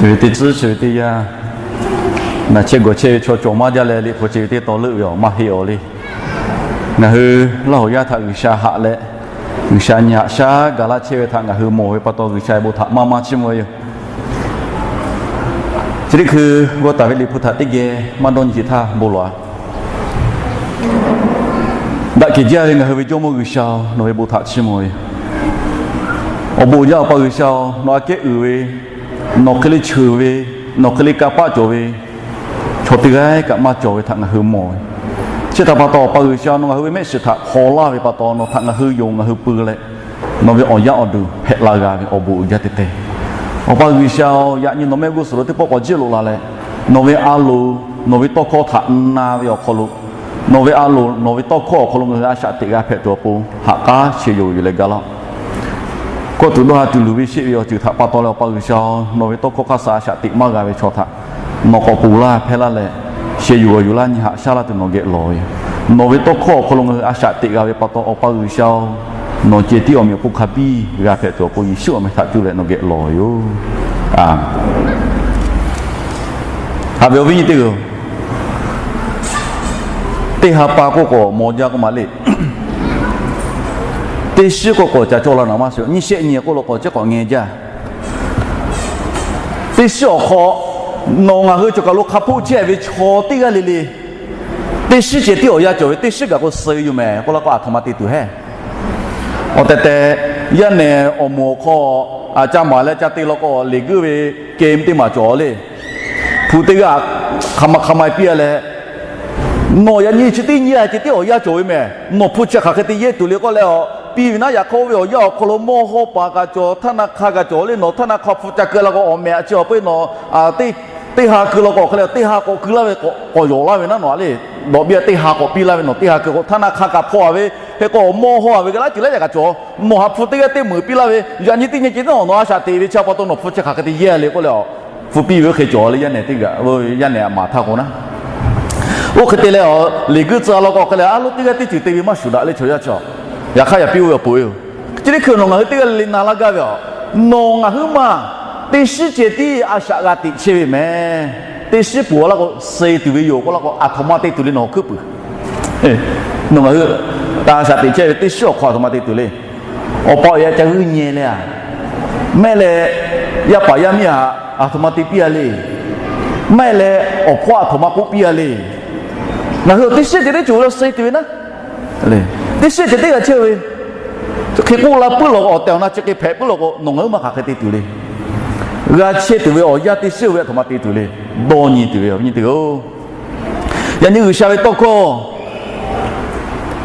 Chi ve teˇ tcuhˉ chi ve teˇ yanˇ, naˬ chehˇ gawˬ chehˇ ve chaw cawˬ maˇ jaˇ leh, liꞈ hpu chi ve teˇ taw leuˆ ve awˬ maˇ heˆ awˬ le. Ngaˬ hui Laˇ huˍ yaˇ htaꞈ G'uiˬsha haꞈ leh, G'uiˬsha nyi haꞈ shaˉ gaˬ laˇ chehˇ ve htaꞈ ngaˬ hui mawˬ ve pa taw, G'uiˬsha ve bon htaꞈ maˇ maˇ chiˇ mvuh ve yoˬ. Chi teˇ hkui g'aw taˍ ve liꞈ hpu htaꞈ teˇ geh maˇ dawˇ nyi sheˍ htaˇ bon lawˬ-a. Daꞈ kehˬ jaˇ ve ngaˬ hui ve Jawˇmawˇ G'uiˬsha-oˬ, nawˬ ve bon htaꞈ chiˇ mvuh ve yoˬ. Awˬ bon uiˍ jaˇ Awˬ pa G'uiˬsha-oˬ, nawˬ aꞈ kehˉ uiˍ ve, nawˬ hk'e le cheuˬ ve, nawˬ hk'e le kanˇ paˆ cawˬ ve, chaw teˇ g'aˇ kaꞈ maˇ cawˬ ve htaꞈ ngaˬ hui mawˬ ve. Chi htaꞈ pa taw, Awˬ pa G'uiˬsha, nawˬ ngaˬ hui ve mehˆ shiˍ htaꞈ hpaw laˇ ve pa taw, nawˬ htaꞈ ngaˬ hui yonˍ ngaˬ hui pui leh, nawˬ ve awˬ yaˇ awˬ duˬ hpehꞈ la g'a ve awˬ bon uiˍ jaˇ te te. Awˬ pa G'uiˬsha-oˬ, yaꞈ nyi nawˬ mehˆ g'uˇ suhˍ lo teˇ pawˆ k'awꞈ jiˇ loꞈ la leh, nawˬ ve a loˍ, nawˬ ve tawˇ hkawˇ htaꞈ na ve awˬ hk'aw lo, nawˬ ve a loˍ, nawˬ ve tawˇ hkawˇ awˬ hk'aw lo ngaˬ hui a shaꞈ teꞈ g'a hpehꞈ tuˬ awˬ pon haꞈ k'aˉ sheh yoˬ yuˬ leh gaˇ laˇ. Kawˇ tuˬ dawˇ ha tuˬ luˬ ve sheˆ ve awˬ ceuˬ htaꞈ pa taw leh, Awˬ pa G'uiˬsha-oˬ, nawˬ ve tawˇ hkawˇ hk'aˇ suh a shaꞈ teꞈ maˇ g'a ve chaw htaꞈ nawˬ k'awꞈ ponˬ laˇ hpehˇ laˇ leh, sheh yuˬ g'awˬ yuˬ laˇ nyi haꞈ shaˉ laˇ tuˬ nawˬ geh lawˬ ve yoˬ. Nawˬ ve tawˇ hkawˇ awˬ hk'aw lo ngaˬ hui a shaꞈ teꞈ g'a ve pa taw, Awˬ pa G'uiˬsha-oˬ, nawˬ ceh tiˉ awˬ meꞈ awˬ hponˇ hk'a biˇ g'a hpehꞈ tuˬ awˬ pon Yeˍsuˆ awˬ meh htaꞈ cuˇ leh nawˬ geh lawˬ ve yoˬ. Haꞈ ve awˬ viˉ nyi teˇ hpaˍ-oˬ, teˇ ha pa k'oˆ k'awꞈ maw jaˇ k'oˆ ma le. Teˇ shiˉ k'oˆ k'awꞈ ca cawˇ la naˍ maˇ shiˍ. Nyiˇ shehˆ nyi k'oˆ lo k'awꞈ ceˉ k'awꞈ ngeh jaˇ. Teˇ shiˉ awˬ hk'aw, nawˬ ngaˬ hui cawˬ kaˬ lo hk'a hpoˆ chehˇ ve chaw teˇ g'aˇ le le, teˇ shiˉ ceh tiˉ awˬ yanˇ cawˬ ve, teˇ shiˉ gaˬ k'o suh ve yoˬ mehˍ k'oˆ laˇ k'o, aˬ htoꞈ ma te tuˬ heˆ. Awˬ tehˬ tehˬ, yaˇ nehˬ awˬ moˍ awˬ hk'aw, a, ca maˍ leh ca te law k'o, leˬ guiˇ ve kehˬ teˇ maˬ cawˬ le. Hpu teˇ g'aˇ hk'a ma hk'a ma piˇ-a leh, nawˬ yaꞈ nyi chi teˇ nyi-a ceh tiˉ awˬ yanˇ cawˬ ve mehˍ. Nawˬ hpu chi hk'aˬ hk'e te yehˇ tuˬ le k'oˆ leh, a, piˇ ve naˉ, yaꞈ hk'aˇ oˇ ve awˬ yanˇ awˬ hk'aw lo mawˇ hawˇ paˍ kaꞈ cawˬ, htaˇ na hk'a kaꞈ cawˬ le. Nawˬ htaˇ na hk'a hpu ca keu la k'o, awˬ mehˍ a chi awˬ peuˇ nawˬ teˇ ha keu law k'o, hk'e le teˇ ha k'awꞈ keu laˇ ve, k'awꞈ yawˬ laˇ ve naˉ nawˬ a le. Dawꞈ biˇ teˇ ha k'awꞈ piˇ laˇ ve, nawˬ teˇ ha keu k'o, htaˇ na hk'a kaꞈ hpaw-a ve, hk'e k'o mawˇ hawˇ-a ve g'a laˇ ceuˬ laiˉ yaꞈ kaꞈ cawˬ. Nawˬ ha hpu teˇ g'aˇ teˇ meunˍ piˇ laˇ ve, yaꞈ nyi teˇ nyi ceh tiˉ nawˬ a shaꞈ teꞈ ve chi pa taw, nawˬ hpu chi hk'aˬ hk'e te yehˇ le k'oˆ leh, a, hpu piˇ ve oˇ hk'e cawˬ le. Yaˇ nehˬ teˇ g'aˇ, yaˇ nehˬ a maˍ htaˇ k'o naˉ, oˇ hk'e te leh, a, leˬ guiˇ tcuh law k'o, hk'e leh a loˉ teˇ g'aˇ teˇ ceuˬ te ve maˇ shuˍ daꞈ le chaw yaˇ chi. Yaꞈ hk'aˇ yaꞈ piˇ oˇ ve awˬ pon yoˬ. Chi teˇ hkui nawˬ ngaˬ hui teˇ g'aˇ le le na laˇ gaˇ ve, a, nawˬ ngaˬ hui maˬ teˇ shiˉ ceh tiˉ a shaꞈ g'a teꞈ chehˇ ve mehˍ. Teˇ shiˉ peuˬ-a laˇ k'o, suh tuˬ ve yoˬ k'oˆ laˇ k'o, aˬ htoꞈ ma te tuˬ le nawˬ hkuiˉ puiˍ. Nawˬ ngaˬ hui a shaꞈ teꞈ chehˇ ve teˇ shiˉ awˬ hk'aw aˬ htoꞈ ma te tuˬ le. Awˬ pa awˬ e ca g'uiˇ nyeh leh, a, mehˆ leh yaˇ paˍ yaˇ miˇ aˬ htoꞈ ma te piˇ-a le. Mehˆ leh awˬ hpawˇ aˬ htoꞈ ma k'oˆ piˇ-a le. Ngaˬ hui teˇ shiˉ ceh tiˉ cawˬ ve suh tuˬ ve naˉ, teˇ shiˉ ceh tiˉ g'a chehˇ ve, hk'e k'oˆ la puiˉ law k'o, awˬ tehˬ awˬ na chi hk'e hpehꞈ puiˉ law k'o, nawˬ ngaˬ hui maˇ hk'aˬ hk'e te tuˬ le. G'a chehˇ tuˬ ve awˬ yanˇ teˇ shiˉ ve aˬ htoꞈ ma te tuˬ le. Dawˇ nyi tuˬ ve awˬ viˉ nyi teˇ hpaˍ-oˬ, yaꞈ nyi G'uiˬsha ve tawˇ hkawˇ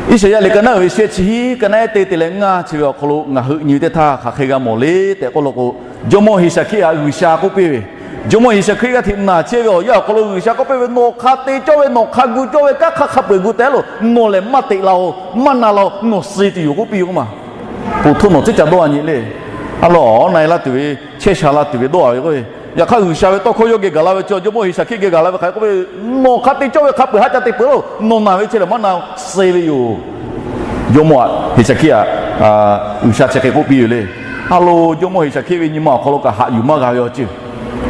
Iˉsaˍyaˆ liꞈ ka naˉ uiˍ ve shehˆ chi hiˉ, ka naˉ ehˉ teˇ te leh ngaˇ chi ve awˬ hk'aw lo ngaˬ hui nyi teˇ htaˇ hk'aˬ hk'e g'a mawˬ le tehꞈ k'oˆ law k'o, Jawˇmawˇ Heˍsaˍhkiˆ htaꞈ G'uiˬsha k'oˆ piˇ ve, Jawˇmawˇ Heˍsaˍhkiˆ g'aˇ hteꞈ naˬ chehˇ ve awˬ yanˇ awˬ hk'aw lo G'uiˬsha k'oˆ piˇ ve, Nawˬ hk'a te cawˇ ve, nawˬ hk'a gu cawˇ ve, kanˉ hk'a hk'a peu-eˬ gu teh loˬ. Nawˬ lehˬ maˇ teꞈ la-oˬ, maˇ na la-oˬ, nawˬ suh tuˬ yoˬ k'oˆ piˇ ve k'oˆ ma. Poˬ htoˇ nawˬ tcuhˉ ca dawˇ-a nyi le. A law, na-e laˇ tuˬ ve, chehˇ sha la tuˬ ve dawˇ-a ve k'o, yaꞈ hk'aˇ G'uiˬsha ve tawˇ hkawˇ yawˇ geh gaˬ la ve chi, Jawˇmawˇ Heˍsaˍhkiˆ geh gaˬ la ve hk'aˬ hk'e k'oˆ ve, Nawˬ hk'a te cawˇ ve hk'a peu-eˬ haˆ ca te peuˬ-oˬ, nawˬ naˬ ve chehˇ lehˬ maˇ na-oˬ, suh ve yoˬ. Jawˇmawˇ Heˍsaˍhkiˆ htaꞈ G'uiˬsha chi hk'e k'oˆ piˇ ve le. A lo, Jawˇmawˇ Heˍsaˍhkiˆ ve nyi ma awˬ hk'aw lo kaꞈ haꞈ yuˬ maˇ g'a ve awˬ ceuˬ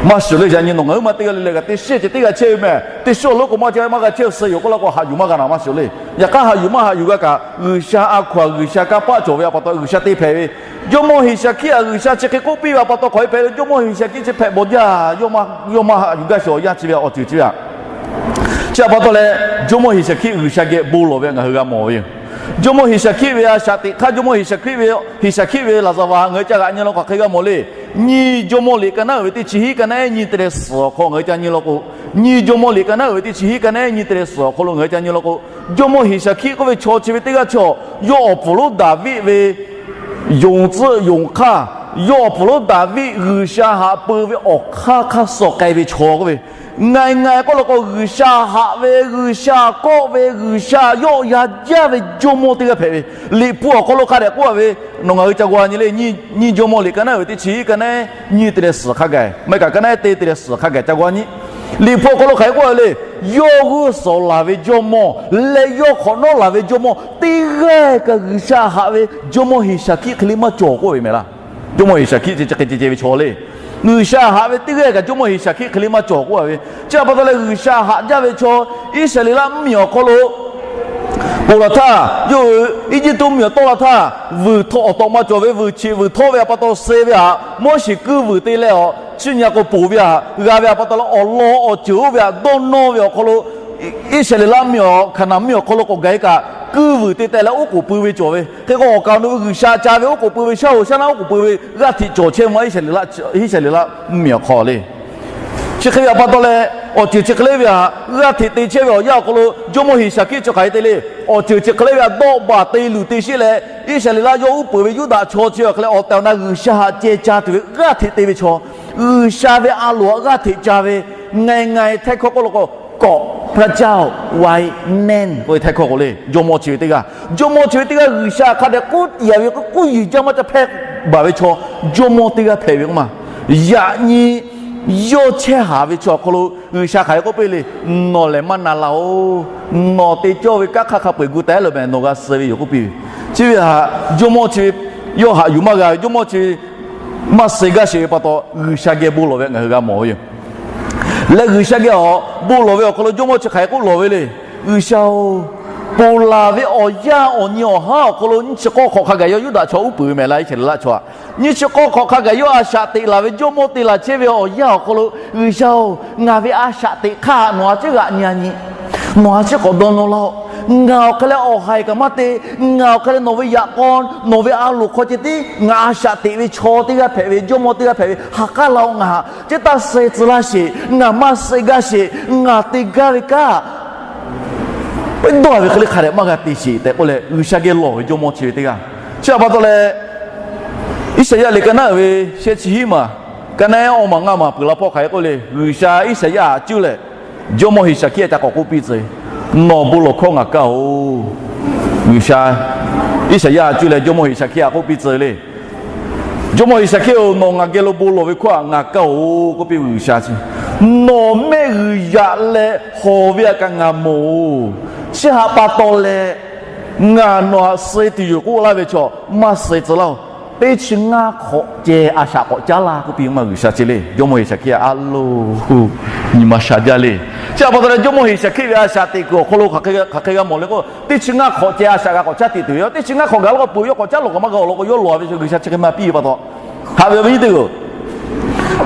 maˇ shuˍ le. Yaꞈ nyi nawˬ ngaˬ hui maˇ teˇ g'aˇ le le kaꞈ teˇ shiˉ ceh tiˉ g'a chehˇ ve mehˍ. Teˇ shiˉ awˬ lonˉ k'o maˇ ceh maˇ g'a chehˇ suh yoˬ k'oˆ laˇ k'o, haꞈ yuˬ maˇ g'a naˍ maˇ shuˍ le. Yaꞈ hk'aˇ haꞈ yuˬ maˇ haꞈ yuˬ g'a kaꞈ, G'uiˬsha a hkaw-anˬ G'uiˬsha kanˇ paˆ cawˬ ve a pa taw G'uiˬsha te hpehꞈ ve. Jawˇmawˇ Heˍsaˍhkiˆ htaꞈ G'uiˬsha chi hk'e k'oˆ piˇ ve a pa taw hk'aˬ hk'e hpehꞈ ve le. Jawˇmawˇ Heˍsaˍhkiˆ chi hpehꞈ bawˬ jaˇ, yawˇ maˇ haꞈ yuˬ gaˇ shawˍ yanˇ chi ve awˬ ceuˬ chi ve a. Chi a pa taw leh, Jawˇmawˇ Heˍsaˍhkiˆ G'uiˬsha geh bon lawˬ ve ngaˬ hui g'a mawˬ ve yoˬ. Jawˇmawˇ Heˍsaˍhkiˆ ve a shaꞈ teꞈ hk'aˇ, Jawˇmawˇ Heˍsaˍhkiˆ ve, Heˍsaˍhkiˆ ve laˍzaˍvaˍ ngaˬ hui ca g'aꞈ nyi law k'o hk'aˬ hk'e g'a mawˬ le. Nyiˇ Jawˇmawˇ liꞈ ka naˉ uiˍ ve teˇ chi hiˉ ka naˉ ehˉ nyi te leh suhˍ awˬ hk'aw ngaˬ hui ca nyi law k'o, Nyiˇ Jawˇmawˇ liꞈ ka naˉ uiˍ ve teˇ chi hiˉ ka naˉ ehˉ nyi te leh suhˍ awˬ hk'aw lo ngaˬ hui ca nyi law k'o, Jawˇmawˇ Heˍsaˍhkiˆ k'oˆ ve chaw chi ve teˇ g'aˇ chaw, yawˇ awˬ puˍ lonˉ Daˍviˆ ve yonˍ tcuhˆ yonˍ hk'aˇ, yawˇ awˬ puˍ lonˉ Daˍviˆ G'uiˬsha haꞈ peu ve awˬ hk'aˇ hk'aˇ suh k'ai ve chaw k'oˆ ve, ngaˬ ngaˬ k'oˆ law k'o G'uiˬsha haꞈ ve, G'uiˬsha kawˆ ve, G'uiˬsha yawˆ yan jaˇ ve jawˇmawˇ teˇ g'aˇ hpehꞈ ve. Liꞈ hpu awˬ hk'aw lo hk'a dehꞈ k'oˆ-a ve, nawˬ ngaˬ hui ca g'a nyi le. Nyiˇ Jawˇmawˇ liꞈ ka naˉ uiˍ ve teˇ chi hiˉ ka naˉ ehˉ nyi te leh suhˍ hk'a gaˬ, maˇ heˆ kaꞈ ka naˉ ehˉ te te leh suhˍ hk'a gaˬ ca g'a nyi. Liꞈ hpu awˬ hk'aw lo hk'aˬ hk'e k'oˆ-a le. Yawˇ g'uˇ suhˍ laˬ ve jawˇmawˇ leh yawˇ hk'awꞈ nawˉ laˬ ve jawˇmawˇ teˇ g'aˇ kaꞈ G'uiˬsha haꞈ ve jawˇmawˇ Heˍsaˍhkiˆ hk'e le maˇ cawˬ k'oˆ ve mehˍ laˇ. Jawˇmawˇ Heˍsaˍhkiˆ chi chi hk'e ceh ceh ve chaw le. G'uiˬsha haꞈ ve teˇ g'aˇ kaꞈ jawˇmawˇ Heˍsaˍkiˆ hk'e le maˇ cawˬ k'oˆ a ve. Chi htaꞈ pa taw leh G'uiˬsha haꞈ jaˇ ve chaw Iˉsaˍreˍlaˆ mvuhˇmiˬ awˬ hk'aw lo ponˬ laˬ htaˇ, yawˇ hui Eˇjiˇtuꞈ mvuhˇmiˬ awˬ tawˆ la htaˇ, vuiˬ htawˆ awˬ tawꞈ maˇ cawˬ ve, vuiˬ cheꞈ vuiˬ htawˆ ve htaꞈ pa taw suh ve htaꞈ Moˉseˍ kuiˇ vuiˬ te leh awˬ chi nyi k'o ponˬ ve htaꞈ g'a ve htaꞈ pa taw leh, awˬ lawn awˬ ceuˬ oˇ ve htaꞈ dawˇ nawˇ ve awˬ hk'aw lo, Iˉsaˍreˍlaˆ mvuhˇmiˬ awˬ, Hkaˍnanˍ mvuhˇmiˬ awˬ hk'aw lo k'awꞈ gaˬ e kaꞈ, kuiˇ vuiˬ te tehꞈ leh oˉ k'oˍ pui ve cawˬ ve hk'e k'o, awˬ kaˍ awˬ nu ve G'uiˬsha ca ve oˉ k'oˍ pui ve shaˉ hoꞈ shaˉ naˉ oˉ k'oˍ pui ve g'aˇ hteꞈ cawˬ chehˇ ve maˇ Iˉsaˍreˍlaˆ mvuhˇmiˬ awˬ hk'aw le. Chi hk'e ve htaꞈ pa taw leh, awˬ ceuˬ chi hk'e le ve htaꞈ g'aˇ hteꞈ te chehˇ ve awˬ yanˇ awˬ hk'aw lo Jawˇmawˇ Heˍsaˍkiˆ chi hk'aˬ hk'e te le. Awˬ ceuˬ chi hk'e le ve htaꞈ dawˆ baˬ te luˬ te sheˆ leh, Iˉsaˍreˍlaˆ yawˇ uˉ peunˍ ve Yuˇdaꞈ chaw chi awˬ hk'e leh awˬ tehˬ awˬ na G'uiˬsha htaꞈ ceh ca tuˬ ve g'aˇ hteꞈ te ve chaw, G'uiˬsha ve a loˍ htaꞈ g'aˇ hteꞈ ca ve, ไงไง Htaiˇ hkawˇ k'oˆ lo k'o, เกาะพระเจ้าไว้แน่น k'oˆ ve Htaiˇ hkawˇ k'o le. Jawˇmawˇ chi ve teˇ g'aˇ, jawˇmawˇ chi ve teˇ g'aˇ G'uiˬsha hk'a dehꞈ k'oˆ tiꞈ yaꞈ ve k'oˆ k'oˆ yuˬ jaˇ maˇ ca hpehˇ baˬ ve chaw, jawˇmawˇ teˇ g'aˇ hpehꞈ ve k'oˆ ma. Yaꞈ nyi yawˇ chehˇ haˍ ve chaw awˬ hk'aw lo G'uiˬsha hk'aˬ hk'e k'oˆ piˇ le. Nawˬ lehˬ maˇ na laˇ-oˬ. Nawˬ te cawˇ ve kanˉ hk'aˇ hk'a peu-eˬ gu taˍ-ehˉ lo meh nawˬ g'a suh ve yoˬ k'oˆ piˇ ve. Chi ve htaꞈ jawˇmawˇ chi ve yawˇ haꞈ yuˬ maˇ g'a ve, jawˇmawˇ chi ve maˇ suh gaˇ sheˍ ve pa taw, G'uiˬsha geh bon lawˬ ve ngaˬ hui g'a mawˬ ve yoˬ. Leh G'uiˬsha geh awˬ bon lawˬ ve awˬ hk'aw lo jawˇmawˇ chi hk'aˬ hk'e k'oˆ lawˬ ve le. G'uiˬsha-oˬ, ponˬ laˬ ve awˬ yanˇ awˬ nyi awˬ haˉ awˬ hk'aw lo nyiˇ chi k'awˇ hk'awꞈ hk'a gaˬ yawˇ Yuˇdaꞈ chaw uˉ peunˍ ve mehˍ laˇ, Iˉsaˍreˍlaˆ chaw htaꞈ nyiˇ chi k'awˇ hk'awꞈ hk'a gaˬ yawˇ a shaꞈ teꞈ laˬ ve jawˇmawˇ te laˬ chehˇ ve awˬ yanˇ awˬ hk'aw lo, G'uiˬsha-oˬ, ngaˬ ve a shaꞈ teꞈ hk'aˇ nawˬ a ciˉ g'aꞈ nyi a nyi. Nawˬ a ciˉ k'awꞈ dawˇ nawˇ laˇ-oˆ. Ngaˬ awˬ hk'e leh awˬ haiˬ kaꞈ maˇ te. Ngaˬ awˬ hk'e leh nawˬ ve yaꞈ k'aw, nawˬ ve a loˍ hk'aw ceh tiˉ ngaˬ a shaꞈ teꞈ ve chaw teˇ g'aˇ hpehꞈ ve, jawˇmawˇ teˇ g'aˇ hpehꞈ ve, ha k'aˉ laˇ-oˆ. Ngaˬ htaꞈ ceˇ taˇ suh tcuh laˇ sheˍ. Ngaˬ maˇ suh gaˇ sheˍ. Ngaˬ te gaˇ ve kanˉ pehˉ dawˇ ve hk'e le hk'a dehꞈ maˇ g'a te sheˍ tehꞈ k'oˆ leh, G'uiˬsha geh lawˬ ve jawˇmawˇ chi ve teˇ g'aˇ. Chi htaꞈ pa taw leh, Iˉsaˍyaˆ liꞈ ka naˉ uiˍ ve sheh chi hiˉ maˬ, ka naˉ awˇ maˬ ngaˇ maˬ peuˬ la hpawˇ hk'aˬ hk'e k'oˆ le. G'uiˬsha Iˉsaˍyaˆ htaꞈ cuˇ leh jawˇmawˇ Heˍsaˍkiˆ htaꞈ k'awꞈ k'oˆ piˇ tcuh, Nawˬ bon lawˬ hkawˇ ngaˬ kaˇ-oˬ. G'uiˬsha Iˉsaˍyaˆ htaꞈ cuˇ leh jawˇmawˇ Heˍsaˍkiˆ htaꞈ k'oˆ piˇ tcuh le. Jawˇmawˇ Heˍsaˍkiˆ-oˬ, nawˬ ngaˬ geh lo bon lawˬ ve hkawˇ htaꞈ ngaˬ kaˇ-oˬ k'oˆ piˇ ve G'uiˬsha chi, nawˬ mehˆ g'uiˬ yaꞈ leh hawˬ ve htaꞈ kaꞈ ngaˬ mawˬ-oˬ. Chi htaꞈ pa taw leh, ngaˬ nawˬ htaꞈ suh tuˬ yoˬ k'oˆ laˇ ve chaw maˇ suh tcuh laˇ-oˬ. Teˇ chi ngaˇ hk'awꞈ ceh a shaꞈ k'awꞈ caˉ laˇ k'oˆ piˇ maˇ G'uiˬsha chi le. Jawˇmawˇ Heˍsaˍkiˆ htaꞈ a loˬ, nyi ma sha jaˇ le. Chi htaꞈ pa taw leh jawˇmawˇ Heˍsaˍkiˆ ve a shaꞈ teꞈ kuiˬ awˬ hk'aw lo hk'aˬ hk'e g'a mawˬ le k'o, teˇ chi ngaˇ hk'awꞈ ceh a shaꞈ g'a k'awꞈ caˉ teꞈ tuˬ ve yoˬ. Teˇ chi ngaˇ hk'awꞈ gaˬ laˇ k'o, peuˬ yawˇ k'awꞈ caˉ lawˬ kaꞈ maˇ g'a awˬ lawn k'o, yawˇ lawˬ ve G'uiˬsha chi hk'e maˇ piˇ ve pa taw, haꞈ ve awˬ viˉ nyi teˇ-oˬ,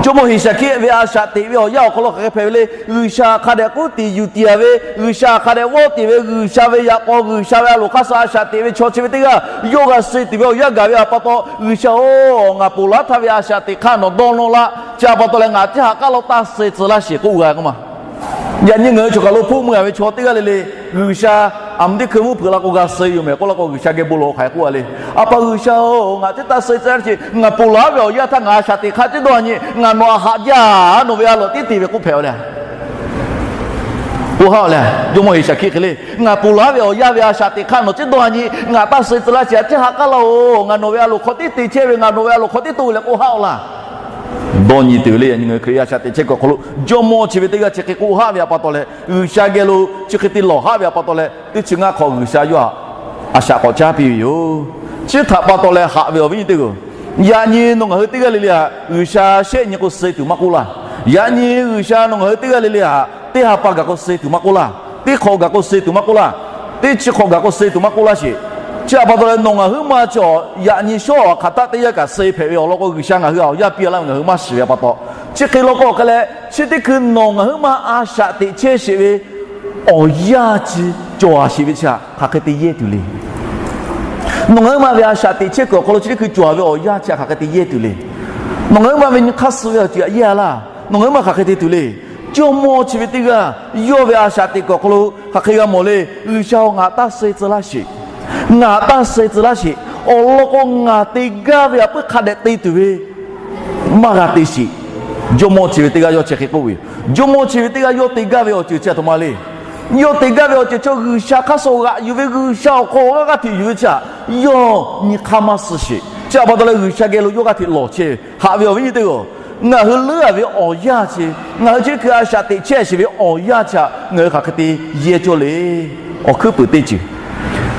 jawˇmawˇ Heˍsaˍkiˆ ve a shaꞈ teꞈ ve awˬ yanˇ awˬ hk'aw lo hk'aˬ hk'e hpehꞈ ve le. G'uiˬsha hk'a dehꞈ k'oˆ tiꞈ yuˬ tiꞈ-a ve, G'uiˬsha hk'a dehꞈ vawˆ tiꞈ ve, G'uiˬsha ve yaꞈ k'aw, G'uiˬsha ve a loˍ hk'aˇ suh a shaꞈ teꞈ ve chaw chi ve teˇ g'aˇ yawˇ g'a suh tuˬ ve awˬ yanˇ gaˬ ve htaꞈ pa taw, G'uiˬsha-oˬ, ngaˬ ponˬ laˬ htaˇ ve a shaꞈ teꞈ hk'aˇ nawˬ dawˇ nawˇ laˇ. Chi htaꞈ pa taw leh ngaˬ teˇ ha k'aˉ lawˇ taˇ suh tcuh laˇ sheˍ k'oˆ g'a k'oˆ ma. Yaꞈ nyi ngaˬ hui choˬ kaˬ lo hpoˆ meuˇ-a ve chaw teˇ g'aˇ le le, G'uiˬsha aˬ miˍ teˇ hkui mvuhˇ hpeuꞈ la k'o g'a suh yoˬ mehˍ k'oˆ laˇ k'o, G'uiˬsha geh bon lawˬ hk'aˬ hk'e k'oˆ-a le. A pa G'uiˬsha-oˬ, ngaˬ teˇ taˇ suh tcuh laˇ sheˍ. Ngaˬ ponˬ laˬ ve awˬ yanˇ htaˇ ngaˬ a shaꞈ teꞈ hk'aˇ teˇ dawˇ nyi, ngaˬ nawˬ htaꞈ haꞈ jaˇ, nawˬ ve a loˍ tiˉ te ve k'oˆ hpehꞈ-a le. K'oˆ haˆ-oˬ le. Jawˇmawˇ Heˍsaˍkiˆ hk'e le, ngaˬ ponˬ laˬ ve awˬ yanˇ ve a shaꞈ teꞈ hk'aˇ nawˬ teˇ dawˇ nyi, ngaˬ taˇ suh tcuh laˇ sheˍ, a ciˉ ha k'aˉ laˇ-oˬ, ngaˬ nawˬ ve a loˍ hk'aw tiˉ te chehˇ ve, ngaˬ nawˬ ve a loˍ hk'aw tiˉ to ve leh k'oˆ haˆ-oˬ laˇ. Dawˇ nyi tuˬ ve le. Yaꞈ nyi ngaˬ hui Hkriꞈ yaˇ a shaꞈ teꞈ chehˇ kuiˬ awˬ hk'aw lo jawˇmawˇ chi ve teˇ g'aˇ chi hk'e k'oˆ haˆ ve htaꞈ pa taw leh, G'uiˬsha geh lo chi hk'e te lawˬ haˆ ve htaꞈ pa taw leh, teˇ chi ngaˇ hk'awꞈ G'uiˬsha yawˇ htaꞈ a shaꞈ k'awꞈ caˉ piˇ ve yoˬ. Chi htaꞈ pa taw leh haꞈ ve awˬ viˉ nyi teˇ-oˬ, yaꞈ nyi nawˬ ngaˬ hui teˇ g'aˇ le le htaꞈ G'uiˬsha shehˆ nyi k'o suh tuˬ maˇ k'oˆ laˇ. Yaꞈ nyi G'uiˬsha nawˬ ngaˬ hui teˇ g'aˇ le le htaꞈ teˇ ha pa gaˬ k'o suh tuˬ maˇ k'oˆ laˇ. Teˇ hk'awꞈ gaˬ k'o suh tuˬ maˇ k'oˆ laˇ. Teˇ chi hk'awꞈ gaˬ k'o suh tuˬ maˇ k'oˆ laˇ sheˍ. Chi htaꞈ pa taw leh nawˬ ngaˬ huiˉ ma chi awˬ yaꞈ nyi shawˉ awˬ hk'aˬ htaˆ teˇ yanˇ kaꞈ suh hpehꞈ ve awˬ lawn k'o, G'uiˬsha ngaˬ hui a awˬ yanˇ piˇ laˇ ve ngaˬ hui maˇ shiˍ ve pa taw, chi hk'e law k'o hk'e leh chi teˇ hkui nawˬ ngaˬ huiˉ ma a shaꞈ teꞈ chehˇ sheˍ ve awˬ yanˇ chi cawˬ-a sheˍ ve chi htaꞈ hk'aˬ hk'e te yehˇ tuˬ le. Nawˬ ngaˬ huiˉ ma ve a shaꞈ teꞈ chehˇ kuiˬ awˬ hk'aw lo chi teˇ hkui cawˬ-a ve awˬ yanˇ chi htaꞈ hk'aˬ hk'e te yehˇ tuˬ le. Nawˬ ngaˬ huiˉ ma ve nyi hk'aˇ suh ve awˬ ceuˬ htaꞈ yehˇ-a laˇ. Nawˬ ngaˬ huiˉ ma hk'aˬ hk'e te tuˬ le. Jawˇmawˇ chi ve teˇ g'aˇ yawˇ ve a shaꞈ teꞈ kuiˬ awˬ hk'aw lo hk'aˬ hk'e g'a mawˬ le. G'uiˬsha-oˬ, ngaˬ taˇ suh tcuh laˇ sheˍ. Ngaˬ taˇ suh tcuh laˇ sheˍ. Awˬ lawn k'o, ngaˬ te gaˇ ve htaꞈ puiˉ hk'a dehꞈ te tuˬ ve maˇ g'a te sheˍ. Jawˇmawˇ chi ve teˇ g'aˇ yawˇ chi hk'e k'oˆ ve yoˬ. Jawˇmawˇ chi ve teˇ g'aˇ yawˇ te gaˇ ve awˬ ceuˬ chi htaꞈ htoꞈ ma le. Yawˇ te gaˇ ve awˬ ceuˬ chi G'uiˬsha hk'aˇ suh g'aꞈ yuˬ ve, G'uiˬsha awˬ hk'aw g'aˇ g'aˇ hteꞈ yuˬ ve chi htaꞈ yawˇ nyi hk'aˇ maˇ suh sheˍ. Chi htaꞈ pa taw leh G'uiˬsha geh lo yawˇ g'aˇ hteꞈ lawˬ chehˇ ve. Haꞈ ve awˬ viˉ nyi teˇ-oˬ, ngaˬ hui leuˉ-a ve awˬ yanˇ chi, ngaˬ hui chi teˇ hkui a shaꞈ teꞈ chehˇ sheˍ ve awˬ yanˇ chi htaꞈ ngaˬ hui hk'aˬ hk'e te yehˇ cawˇ le. Awˬ hkuiˉ puiˍ teˇ ceuˬ